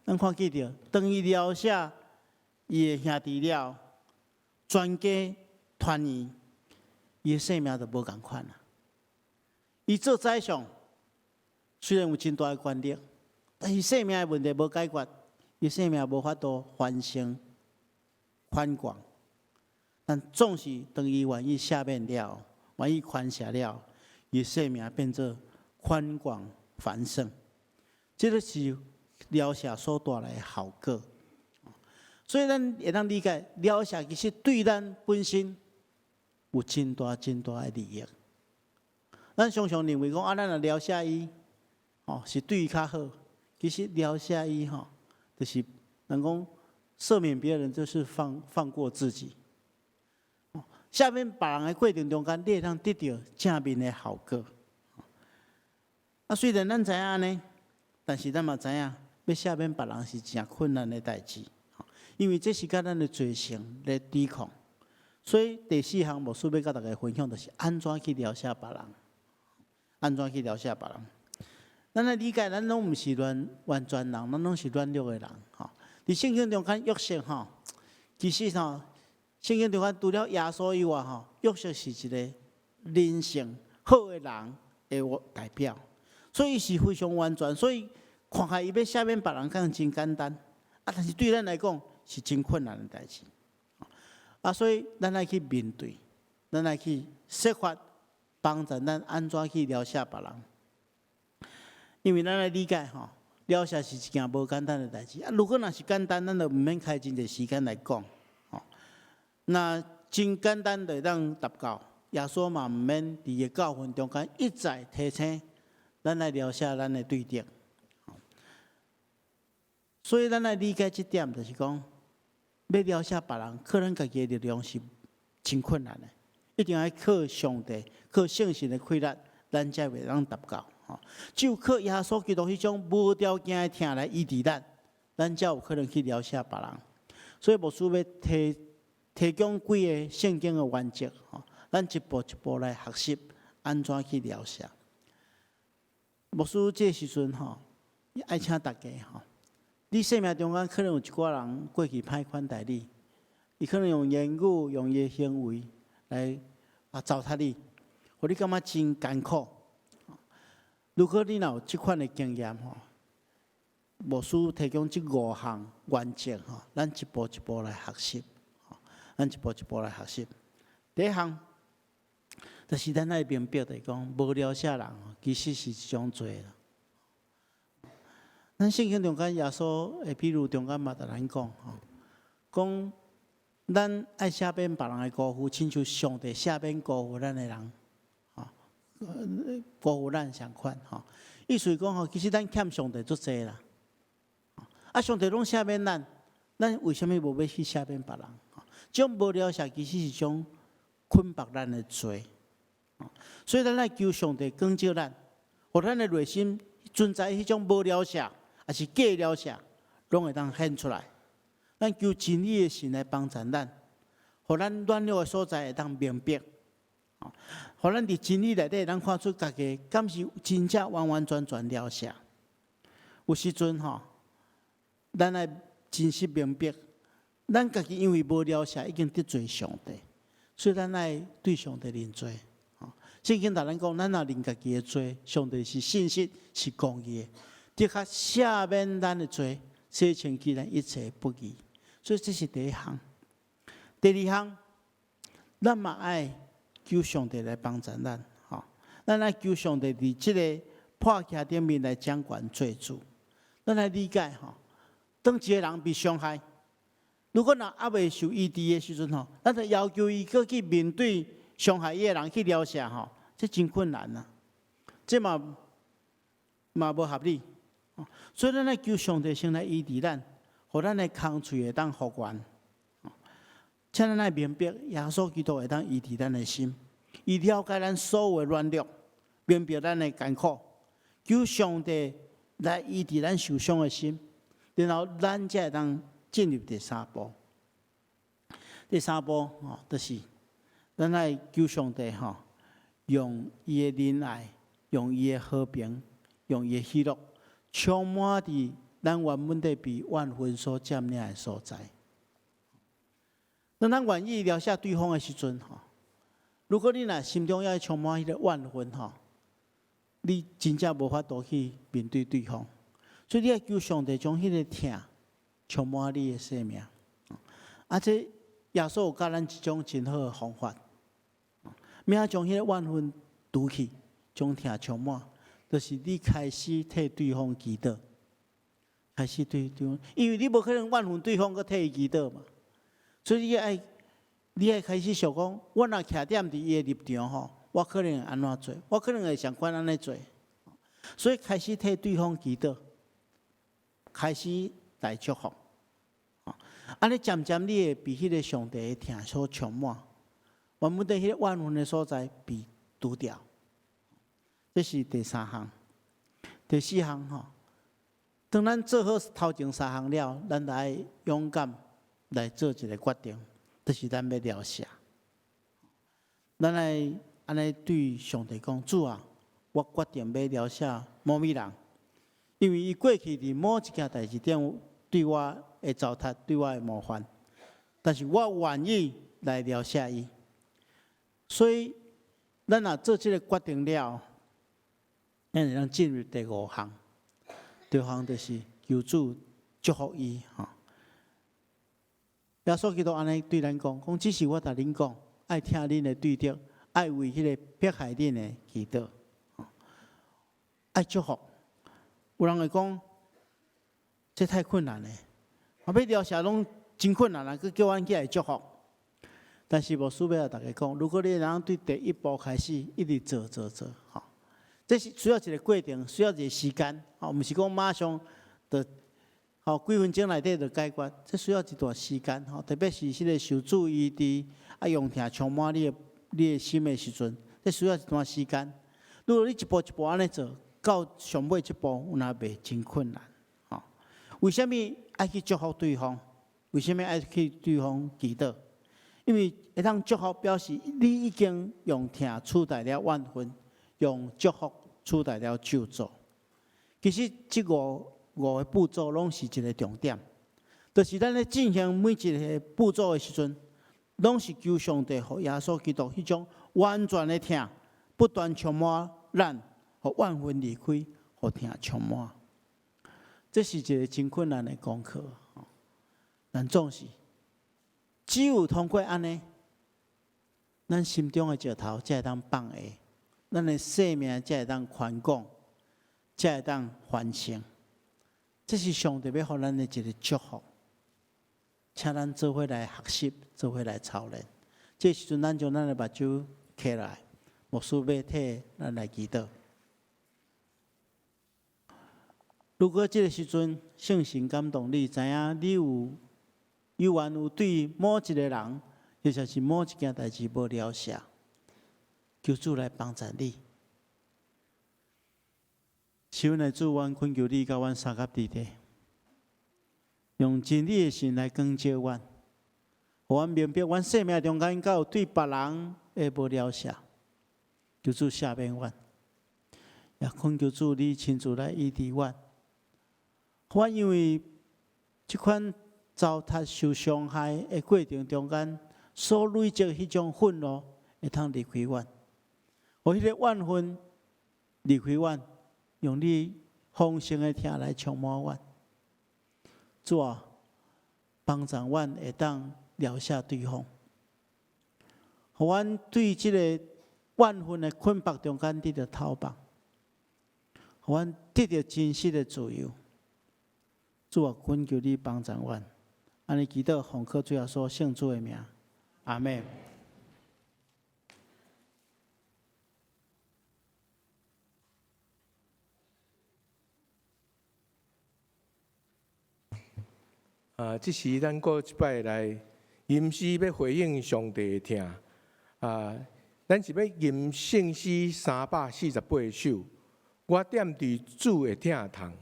咱看見著，當伊饒赦伊的兄弟了，全家團圓，伊的生命就無仝款啦。伊做宰相，雖然有真大的權力，但是生命的問題無解決，伊生命無法度繁盛寬廣。但總是當伊願意赦免了，願意寬赦了，伊生命變做寬廣繁盛。這个是饒赦所帶來的效果。所以咱會當理解，饒赦其實對咱本身有真大真大的利益。咱常常認為講啊，咱若饒赦伊，吼是對伊較好。其實饒赦伊吼，就是人講赦免別人，就是放過自己。赦免別人的過程中間，你會當得著正面的效果。啊，雖然咱知影按呢，但是咱嘛知影，欲赦免別人是誠困難的代誌，因為這是佮咱的罪性咧對抗。所以第四項牧師欲佮大家分享，就是按怎去饒赦別人，按怎去饒赦別人。咱來理解，咱攏毋是完完全人，咱攏是軟弱的人。吼，佇聖經中間約瑟吼，其實吼，聖經中間除了耶穌以外，吼，約瑟是一個人性好的人的代表，所以是非常完全。所以看起來伊欲赦免別人，敢真簡單，啊，但是對咱來講是真困難的代誌。啊，所以咱愛去面對，咱愛去設法幫助別人。幫助咱按怎去饒赦別人。因為咱來理解吼，饒赦是一件無簡單的代誌。啊，如果若是簡單，咱就毋免開真濟時間來講。吼，若真簡單就會當達到，耶穌嘛毋免佇伊的教訓中間一再提醒咱來饒赦咱的對敵。所以咱來理解這點，就是講，欲饒赦別人，靠咱家己的力量是真困難的，一定愛靠上帝、靠聖神的氣力，咱才會當達到。吼，只有靠耶穌基督彼種無條件的疼來醫治咱，咱才有可能去饒赦別人。所以牧師欲提供幾個聖經的原則，吼，咱一步一步來學習按怎去饒赦。牧師這時陣吼，愛請大家吼，你生命中間可能有一寡人過去歹款待你，伊可能用言語、用伊的行為來糟蹋你，予你感覺真艱苦。如果你若有這款的經驗吼，牧師提供這五項原則吼，咱一步一步來學習，咱一步一步來學習。第一項，就是咱愛明白，就是講無饒赦人，其實是一種罪啦。咱聖經中間耶穌的比喻中間嘛，共咱講吼，講咱愛赦免別人的辜負，親像上帝赦免辜負咱的人，吼，辜負咱相款吼。意思講吼，其實咱欠上帝足濟啦。啊，上帝攏赦免咱，咱為啥物無欲去赦免別人？這種無饒赦其實是一種捆綁咱的罪。所以咱愛求上帝光照咱，予咱的內心存在彼種無饒赦，抑是假饒赦，攏會當顯出來。咱求真理的神來幫助咱，予咱軟弱的所在會當明白，予咱佇真理內底，咱看出家己敢是真正完完全全饒赦。有時陣吼，咱愛真實明白，咱家己因為無饒赦，已經得罪上帝，所以咱愛對上帝認罪。聖經共咱講，咱若認家己的罪，上帝是信實，是公義的，的確赦免咱的罪，洗清去咱一切不義。所以這是第一項。第二項，咱嘛愛求上帝來幫助咱，吼，咱愛求上帝佇這个破徛頂面來掌權做主。咱來理解吼，當一个人被傷害，如果若猶未受醫治的時陣吼，咱就要求伊閣去面對傷害伊的人去饒赦吼，這真困難啊！這嘛無合理。所以咱愛求上帝先來醫治咱，予咱的空喙會當復原。請咱愛明白，耶穌基督會當醫治咱的心，伊了解咱所有的軟弱，明白咱的艱苦，求上帝來醫治咱受傷的心，然後咱才會當進入第三步。第三步吼，就是咱愛求上帝吼，用伊的仁愛，用伊的和平，用伊的喜樂，充滿佇咱原本底被怨恨所佔領的所在。當咱願意饒赦對方的時陣，吼，如果你若心中猶充滿彼个怨恨，吼，你真正無法度去面對對方。所以你愛求上帝將彼个疼充滿你的生命。啊，這耶穌有教咱一種真好的方法，欲將彼个怨恨除去，將疼充滿，就是你開始替對方祈禱，開始對對方，因為你無可能怨恨對方，閣替伊祈禱嘛。所以你愛開始想講，我若徛踮佇伊的立場吼，我可能會按怎做？我可能會相款按呢做。所以開始替對方祈禱，開始來祝福。按呢漸漸你會被彼个上帝的疼所充滿，原本佇彼个怨恨的所在被除掉。這是第三項。第四項吼，當咱做好頭前三項了，咱就愛勇敢來做一个決定，就是咱欲饒赦。咱愛按呢對上帝講：主啊，我決定欲饒赦某某人，因為伊過去佇某一件代誌頂對我的糟蹋，對我的冒犯，但是我願意來饒赦伊。所以，咱若做這个決定了，咱會當進入第五項。第五項就是求主祝福伊吼。耶穌基督按呢對咱講，講只是我共恁講，愛疼恁的對敵，愛為彼个迫害恁的祈禱，愛祝福。有人會講，這太困難咧，啊，欲饒赦攏真困難啦，閣叫阮起來祝福。但是牧師欲共大家講，如果你會當對第一步開始，一直做做做，吼，這是需要一个過程，需要一个時間，吼，毋是講馬上就，吼，幾分鐘內底就解決，這需要一段時間，吼，特別是彼个受主醫治，啊，用疼充滿你的心的時陣，這需要一段時間。如果你一步一步按呢做，到上尾這步有若袂真困難，吼。為啥物愛去祝福對方？為啥物愛去對方祈禱？因為會當祝福，表示你已經用疼取代了怨恨，用祝福取代了咒詛。其實這五個步驟攏是一個重點，就是咱咧進行每一个步驟的時陣，攏是求上帝予耶穌基督彼種完全的疼，不斷充滿咱，予怨恨離開，予疼充滿。這是一个真困難的功課，但總是只有通過按呢，咱心中的石頭才會當放下，咱的生命才會當寬廣，才會當翻身。這是上帝欲予咱的一个祝福，請咱做伙來學習，做伙來操練。這時陣，咱將咱的目睭起來，牧師欲替咱來祈禱。如果這个時陣聖神感動你，知影你有猶原有對某一个人，或者是某一件代誌無饒赦，求主來幫助你。是阮的主，阮懇求你，佮阮相佮佇咧，用真理的心來光照阮，予阮明白，阮生命中間敢有對別人的無饒赦，求主赦免阮，也懇求主你親自來醫治阮。阮因為這款糟蹋受傷害的過程中間，所累積彼種憤怒，會通離開阮，予彼个怨恨離開阮，用你豐盛的疼來充滿阮。主啊，幫助阮會當饒赦對方，予阮對這个怨恨的捆綁中間得著脫綁，予阮得著真實的自由。主啊，懇求你幫助阮，按呢祈禱奉靠主耶穌聖子的名，阿們。啊，這是咱閣一擺來吟詩，欲回應上帝的疼。啊，咱是欲吟聖詩348首。我踮佇主的疼痛，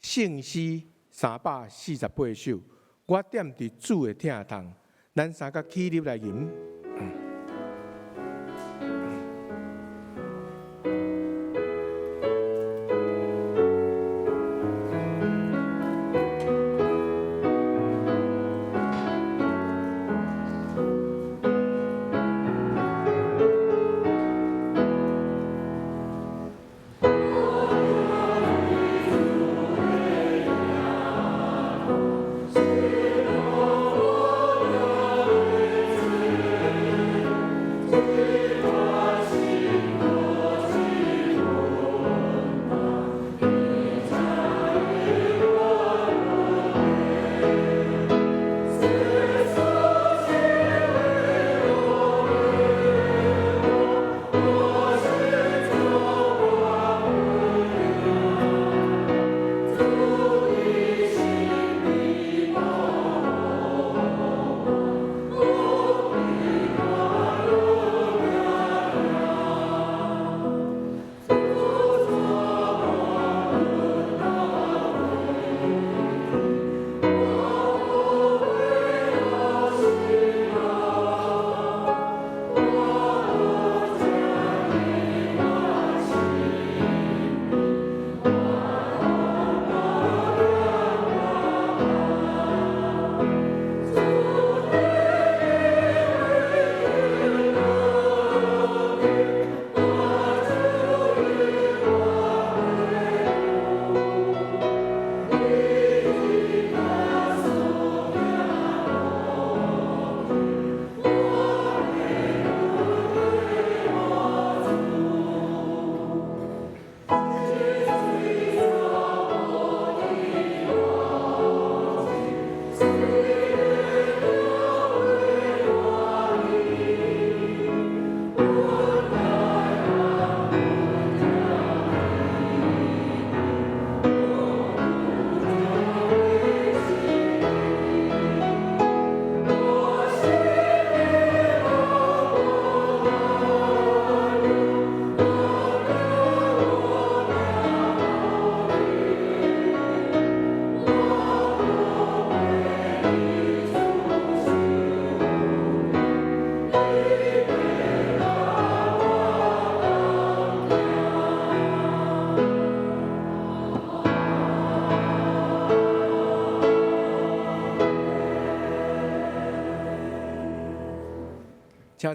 聖詩三百四十八首。我踮佇主的疼痛，咱三個起立來吟。我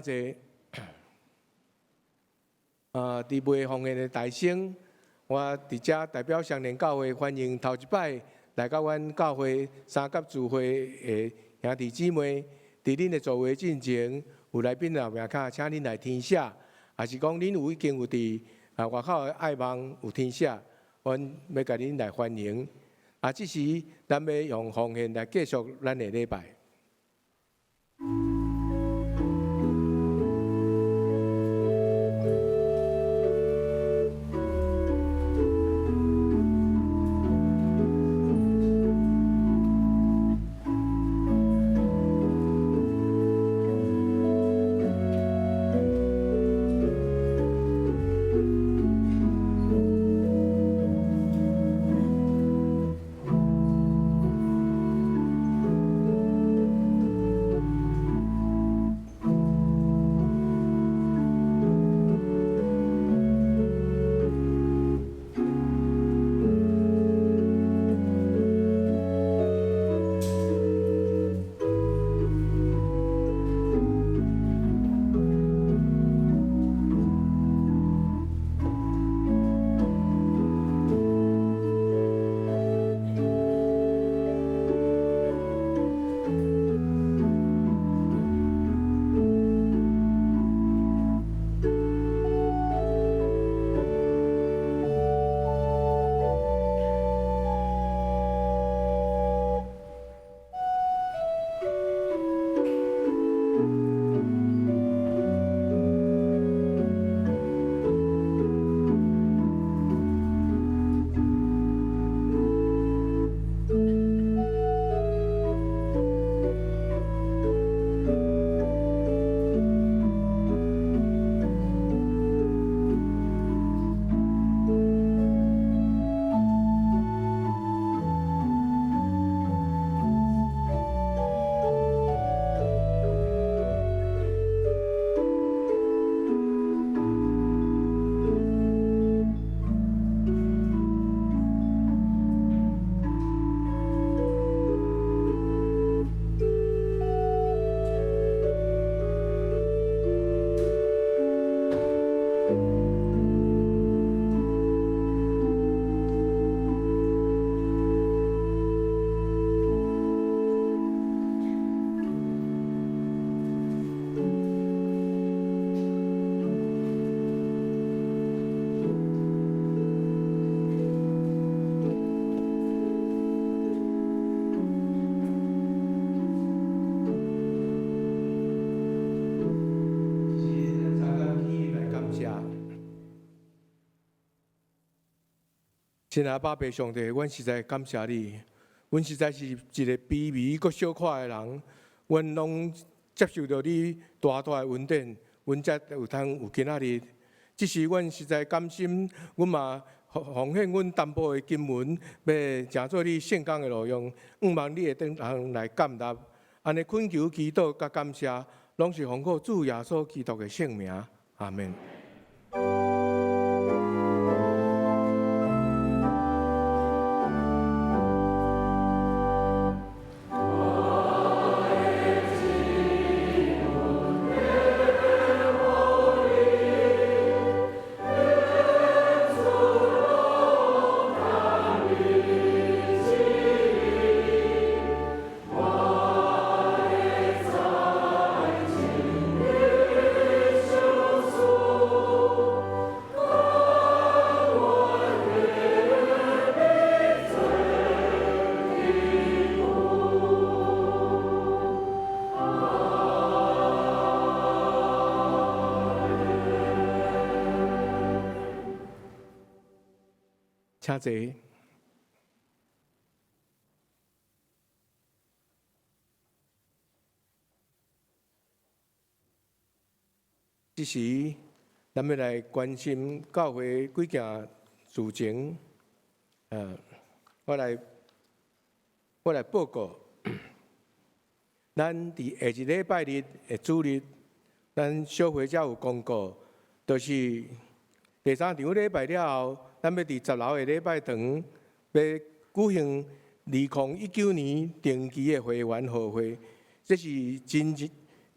請坐。啊，佇未奉獻的大聲，我佇遮代表雙連教會歡迎頭一擺來到阮教會三甲聚會的兄弟姊妹，佇恁的座位進前有來賓的名卡，請恁來填寫，抑是講恁有已經有佇外口的愛網有填寫，阮欲共恁來歡迎。啊，這時咱欲用奉獻來繼續咱的禮拜。親愛爸爸上帝，阮實在感謝你，阮實在是一个卑微閣小可的人，阮攏接受著你大大的恩典，阮才有通有今仔日。這時阮實在甘心，阮嘛奉獻阮淡薄的金銀，欲成做你聖工的路用，向望你會當來接納。按呢懇求祈禱佮感謝，攏是奉靠主耶穌基督的聖名，阿們。請坐。這時，咱欲來關心教會幾件事情。我來報告。咱佇下一禮拜日的主日，咱小會才有公告，就是第三場禮拜了後，咱欲佇十樓的禮拜堂，欲舉行2019年定期的會員聚會。這是真真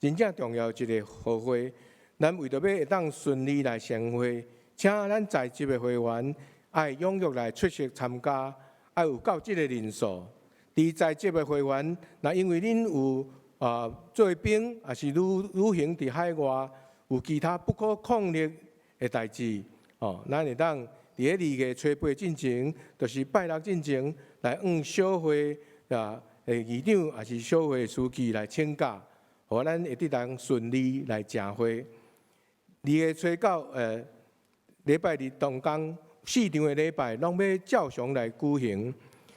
真正重要一个號會。咱為著欲會當順利來成會，請咱在職的會員愛踴躍來出席參加，愛有夠這個人數。佇在職的會員，若因為恁有做兵，抑是旅行佇海外，有其他不可抗力的代誌，哦，咱會當佇咧二月初八進前，就是拜六進前，來向小會的議長，抑是小會書記來請假，予咱會當順利來成會。二月初九，禮拜日當工四場的禮拜，攏欲照常來舉行，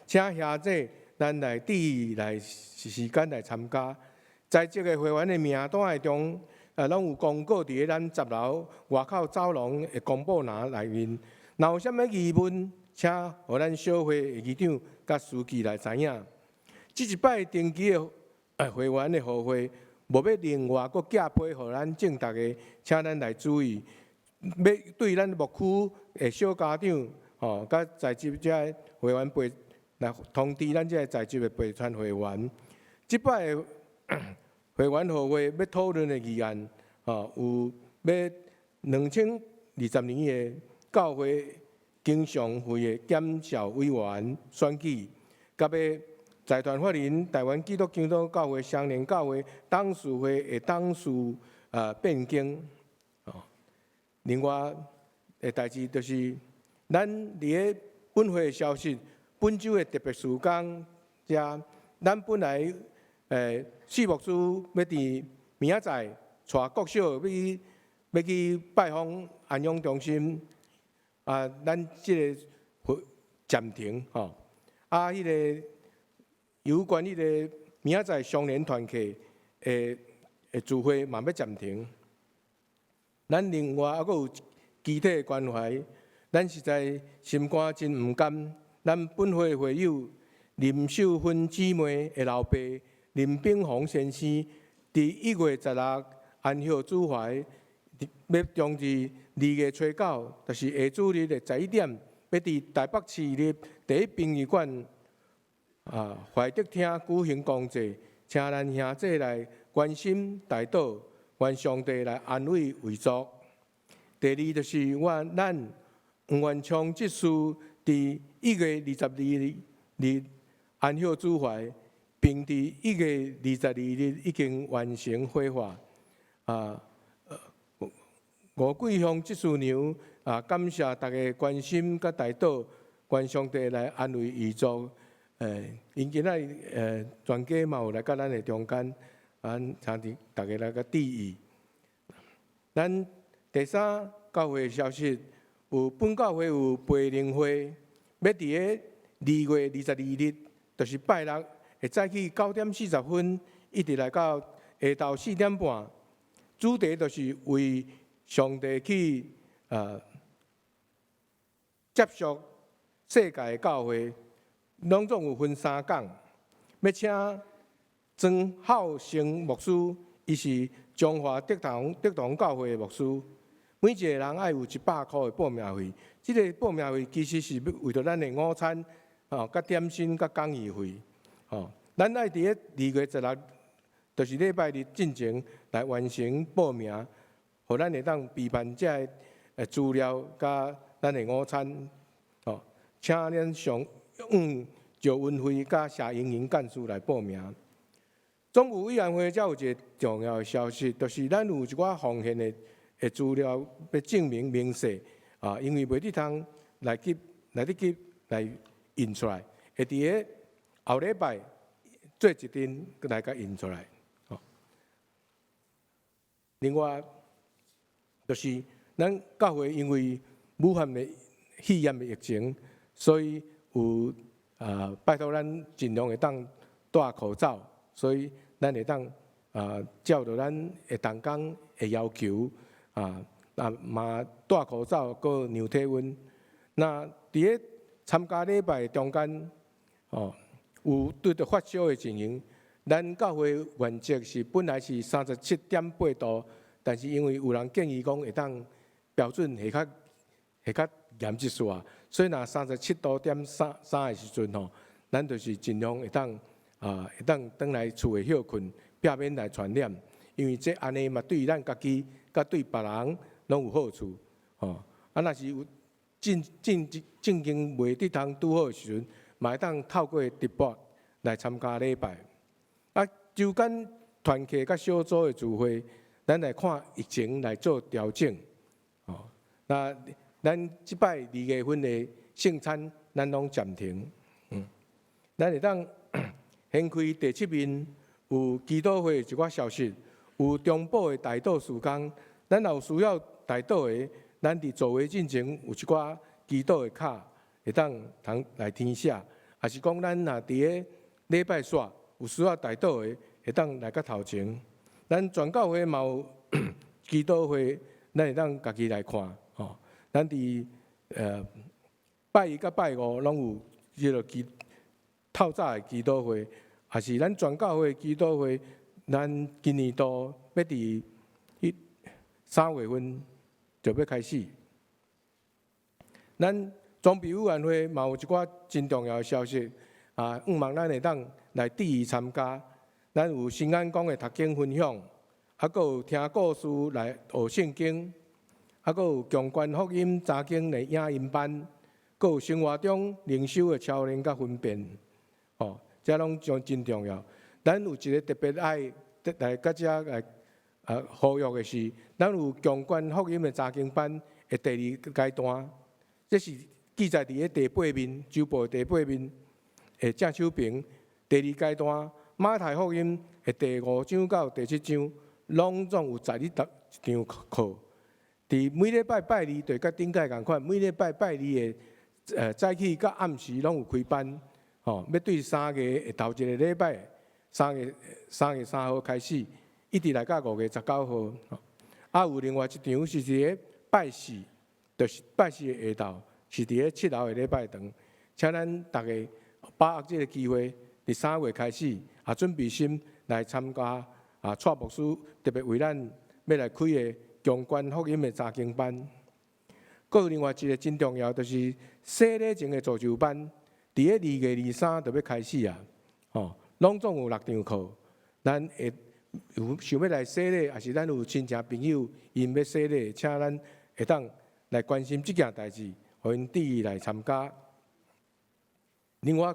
請兄弟咱來注意來時間來參加。在職的會員的名單的中，攏有公告佇咧咱10樓外口走廊的公布欄內面。若有啥物疑問，請予咱小會的議長佮書記來知影。這一擺定期的會員的號會，無欲另外閣寄批予咱眾逐家，請咱來注意，欲對咱牧區的小家長，吼，佮在職這會員陪來通知咱這个在職的陪團會員。這擺的會員號會欲討論的議案，吼，有欲2020年的教會經常費的檢校委員選舉，佮欲財團法人台灣基督長老教會雙連教會董事會的董事變更。哦，另外的代誌就是，咱佇咧本會的消息，本週的特別事工，遮咱本來四牧師欲佇明仔載帶國小欲去拜訪安養中心，啊，咱這个會暫停吼，啊，彼个有關彼个明仔載雙連團契的聚會嘛欲暫停。咱另外猶閣有肢體的關懷，咱實在心肝真毋甘。咱本會會友林秀芬姊妹的老爸林炳宏先生，佇1月16安息主懷，欲將佇2月初9，就是下主日的11點，欲佇台北市立第一殯儀館懷德廳舉行公祭，請咱兄弟來關心代禱，願上帝來安慰遺族。第二就是我咱黃元昌執事佇1月22日安息主懷，並佇1月22日已經完成火化。吳桂香執事娘感謝大家關心佮代禱，願上帝來安慰遺族。𪜶今仔全家嘛有來佮咱的中間，請佇大家來共致意。咱第三教會消息，有本教會有培靈會，欲佇咧2月22日，就是拜六，會早起9點40分，一直來到下晝4點半。主題就是為上帝去接觸世界的教會，攏總有分三講。欲請曾浩成牧師，伊是中華德堂教會的牧師。每一個人愛有100箍的報名費。這个報名費其實是為著咱的午餐、吼，佮點心、佮講義費，吼。咱愛佇咧2月16，就是禮拜日進前來完成報名，予咱會當備辦這个資料佮咱的午餐，吼。請恁上趙文輝佮謝英瑩幹事來報名。總務委員會才有一个重要的消息，就是咱有一寡奉獻的資料欲證明明細，因為袂得通來得及來印出來，會佇咧後禮拜做一陣來共印出來。另外，就是咱教會因為武漢的肺炎的疫情，所以有拜託咱盡量會當戴口罩，所以咱會當照著咱的同工的要求嘛戴口罩，閣量體溫。那佇咧參加禮拜中間，哦，有拄著發燒的情形，咱教會原則是本來是37.8度，但是因為有人建議講會當標準下較嚴一絲仔，所以若37.33度的時陣吼，咱就是盡量會當轉來厝內歇睏，避免來傳染。因為這按呢嘛對咱家己佮對別人攏有好處，吼。啊，若是有正正正經袂得通拄好的時陣，嘛會當透過直播來參加禮拜。啊，週間團契佮小組的聚會，咱來看疫情來做調整，吼。那咱這擺二月份的聖餐，咱攏暫停。咱會當掀開第七面，有祈禱會一寡消息，有中保的代禱事工。咱若有需要代禱的，咱佇座位進前有一寡祈禱的卡，會當通來填寫。抑是講咱若佇个禮拜煞有需要代禱的，會當來較頭前。咱全教會嘛有祈禱會，咱會當家己來看。吼，咱佇拜一佮拜五攏有這个祈透早的祈禱會，抑是咱全教會祈禱會，咱今年度欲佇3月份就欲開始。咱裝備委員會嘛有一寡真重要的消息，啊，向望咱會當來致意參加。咱有新安宮的讀經分享，啊，閣有聽故事來學聖經，啊，閣有強權福音查經的影音班，閣有生活中靈修的操練佮分辨，吼，這攏真真重要。咱有一个特別愛來佮遮來呼籲的是，咱有強權福音的查經班的第二階段，這是記載佇咧第八面，週報的第八面的正手邊。第二階段馬太福音的第五章到第七章，攏總有十一堂課。佇每禮拜拜二就佮頂擺仝款，每禮拜拜二的早起佮暗時攏有開班，吼，欲對三月的頭一个禮拜，3月3號開始，一直來到5月19號。啊，有另外一場是佇咧拜四，就是拜四的下晝，是佇咧七樓的禮拜堂，請咱逐家把握這个機會，佇三月開始啊，準備心來參加啊，蔡牧師特別為咱欲來開的強權福音的查經班。閣有另外一个真重要，就是洗禮前的造就班，佇咧2月23就欲開始啊，吼，攏總有六堂課，咱會有想欲來洗禮，抑是咱有親戚朋友𪜶欲洗禮，請咱會當來關心這件代誌，予𪜶致意來參加。另外，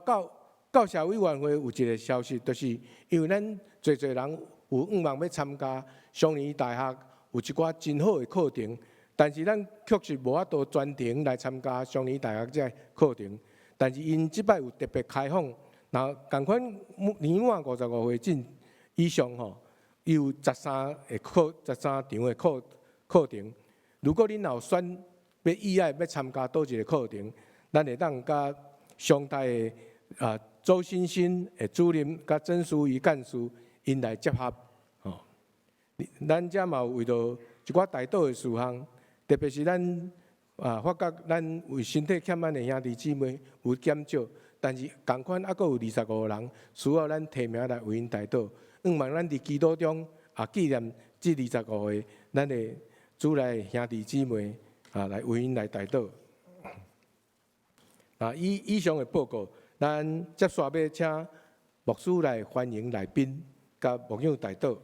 教社委員會有一个消息，就是因為咱濟濟人有向望欲參加雙年大學有一寡真好的課程，但是咱確實無法度專程來參加雙年大學這个課程。但是𪜶這擺有特別開放，若仝款年滿55歲進以上吼，伊有13場的課程。如果恁若有選欲意愛欲參加佗一个課程，咱會當佮雙大的周欣欣的主任佮曾淑儀幹事𪜶來接洽吼。咱遮嘛有為著一寡代禱的事項，特別是咱發覺咱為身體欠安的兄弟姊妹有減少，但是仝款猶閣有25人需要咱提名來為𪜶代禱。向望咱佇祈禱中也紀念這25個咱的主內兄弟姊妹啊，來為𪜶來代禱。啊，以上的報告，咱接續欲請牧師來歡迎來賓，佮牧養代禱。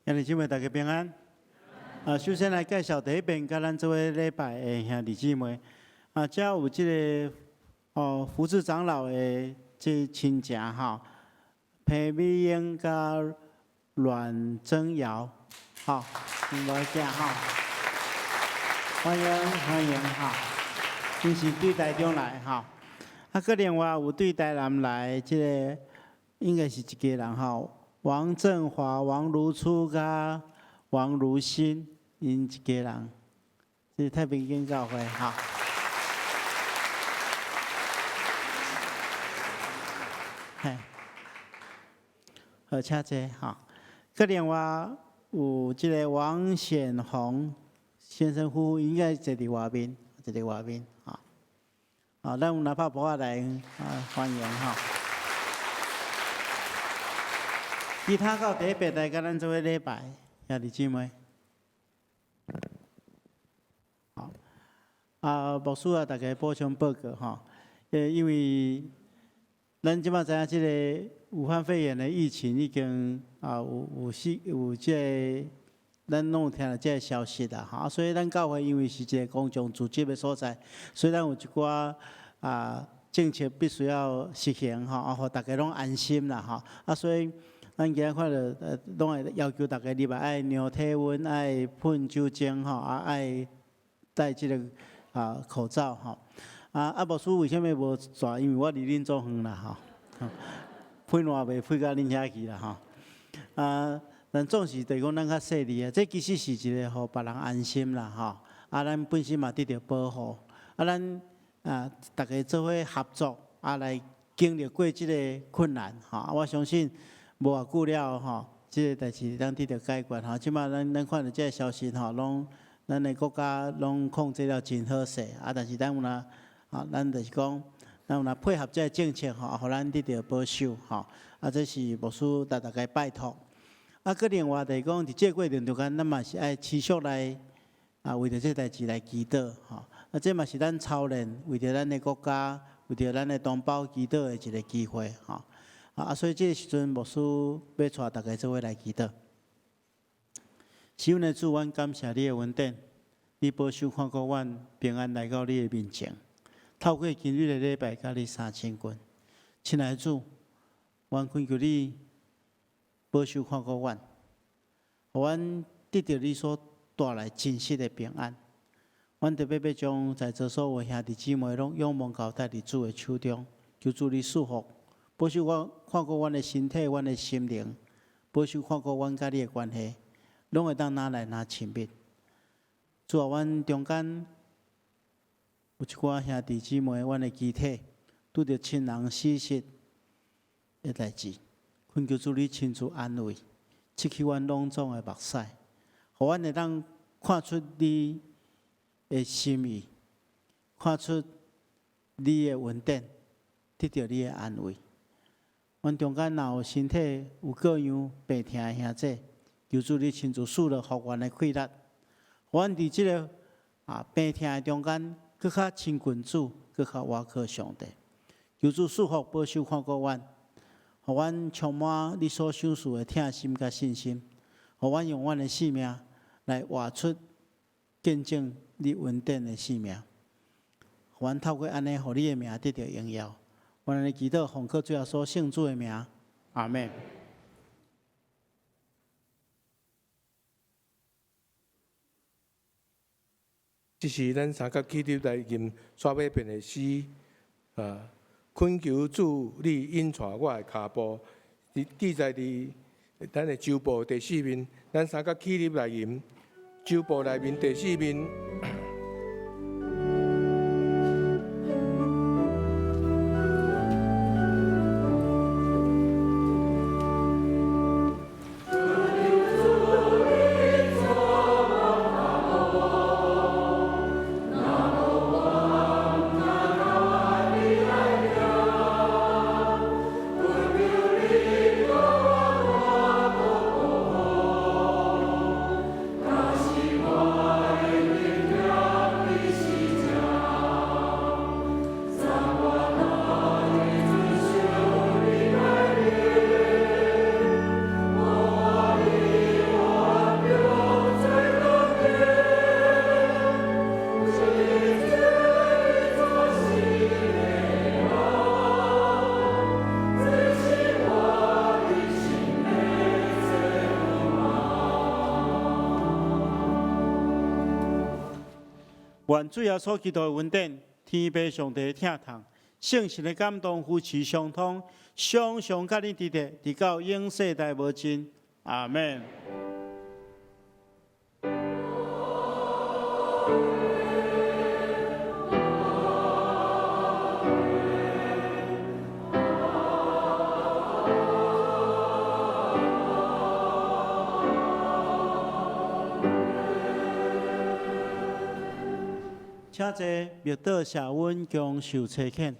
兄弟姊妹，大家平安。啊，首先來介紹第一遍佮咱做伙禮拜的兄弟姊妹。啊，遮有這个福智長老的這親情吼，彭美英佮阮增瑤，吼，𪜶某囝吼，歡迎歡迎吼，𪜶是對台中來吼。啊，閣另外有對台南來這个，應該是一家人吼。王振華、王如初佮王如新，𪜶一家人，這是太平間教會吼。嘿，好，請坐吼。閣另外有這个王顯宏先生夫婦，應該坐佇外面，坐佇外面吼。啊，咱有拿拍簿仔來啊，歡迎吼。其他到第一遍來佮咱做伙禮拜，兄弟姊妹。好，啊，牧師啊，逐家補充報告吼。因為咱這馬知影，這个武漢肺炎的疫情已經啊有有是有這个，咱攏有聽著這个消息啦，吼。所以咱教會因為是一个公眾組織的所在，所以咱有一寡啊政策必須要實行，吼，啊，予大家攏安心啦，吼。啊，所以咱今仔看著，攏會要求大家入來愛量體溫，愛噴酒精，吼，啊，愛戴這个啊口罩，吼。啊啊！牧師為啥物無帶？因為我離恁足遠啦，吼，噴嘛袂噴到恁遐去啦，吼。啊，但總是就是講咱較細膩啊，這其實是一个予別人安心啦，吼。啊，咱本身嘛得著保護，啊，咱啊，逐家做伙合作，啊，來經歷過這个困難，吼。我相信無偌久了，吼，這个代誌咱得著解決，吼。這馬咱咱看著這个消息，吼，攏咱的國家攏控制了真好勢，啊，但是咱有若啊，咱就是講，咱有若配合這个政策吼，予咱得著保守吼。啊，這是牧師共大家拜託。啊，閣另外就是講，佇這個過程中間，咱嘛是愛持續來啊，為著這代誌來祈禱吼。啊，這嘛是咱操練，為著咱的國家，為著咱的同胞祈禱的一个機會吼。啊，所以這个時陣，牧師欲帶大家做伙來祈禱。是阮的主，阮感謝你的恩典，你保守看顧阮平安來到你的面前。透過今日的禮拜，佮你相親近，親愛的主，阮懇求你保守看顧阮，予阮得著你所帶來真實的平安。阮特別欲將在座所有兄弟姊妹攏仰望交託佇主的手中，求主你賜福，保守阮看顧阮的身體、阮的心靈，保守看顧阮佮你的關係，攏會當愈來愈親密。主啊，阮中間有一寡兄弟姊妹，阮的肢體拄著親人死失的代誌，懇求主你親自安慰，拭去阮攏總的目屎，予阮會當看出你的心意，看出你的恩典，得著你的安慰。阮中間若有身體有各樣病痛的兄弟，求主你親自賜落復原的氣力，予阮佇這个啊病痛的中間，閣較親近主，閣較倚靠上帝。求主賜福保守看顧阮，予阮充滿你所賞賜的疼心佮信心，予阮用阮的生命來活出見證你恩典的生命。予阮透過按呢，予你的名得著榮耀。阮按呢祈禱，奉靠主耶穌聖子的名，阿們。這是咱三角起立來吟煞尾遍的詩啊！懇求主，你引帶我的跤步，記載佇咱的周報第四面。咱三角起立來吟周報內面第四面。願主耶穌基督的恩典、天父上帝的疼痛、聖神的感動、扶持相通，常常佮恁佇咧，直到永世代無盡。阿們。請坐，默禱謝恩，共受差遣。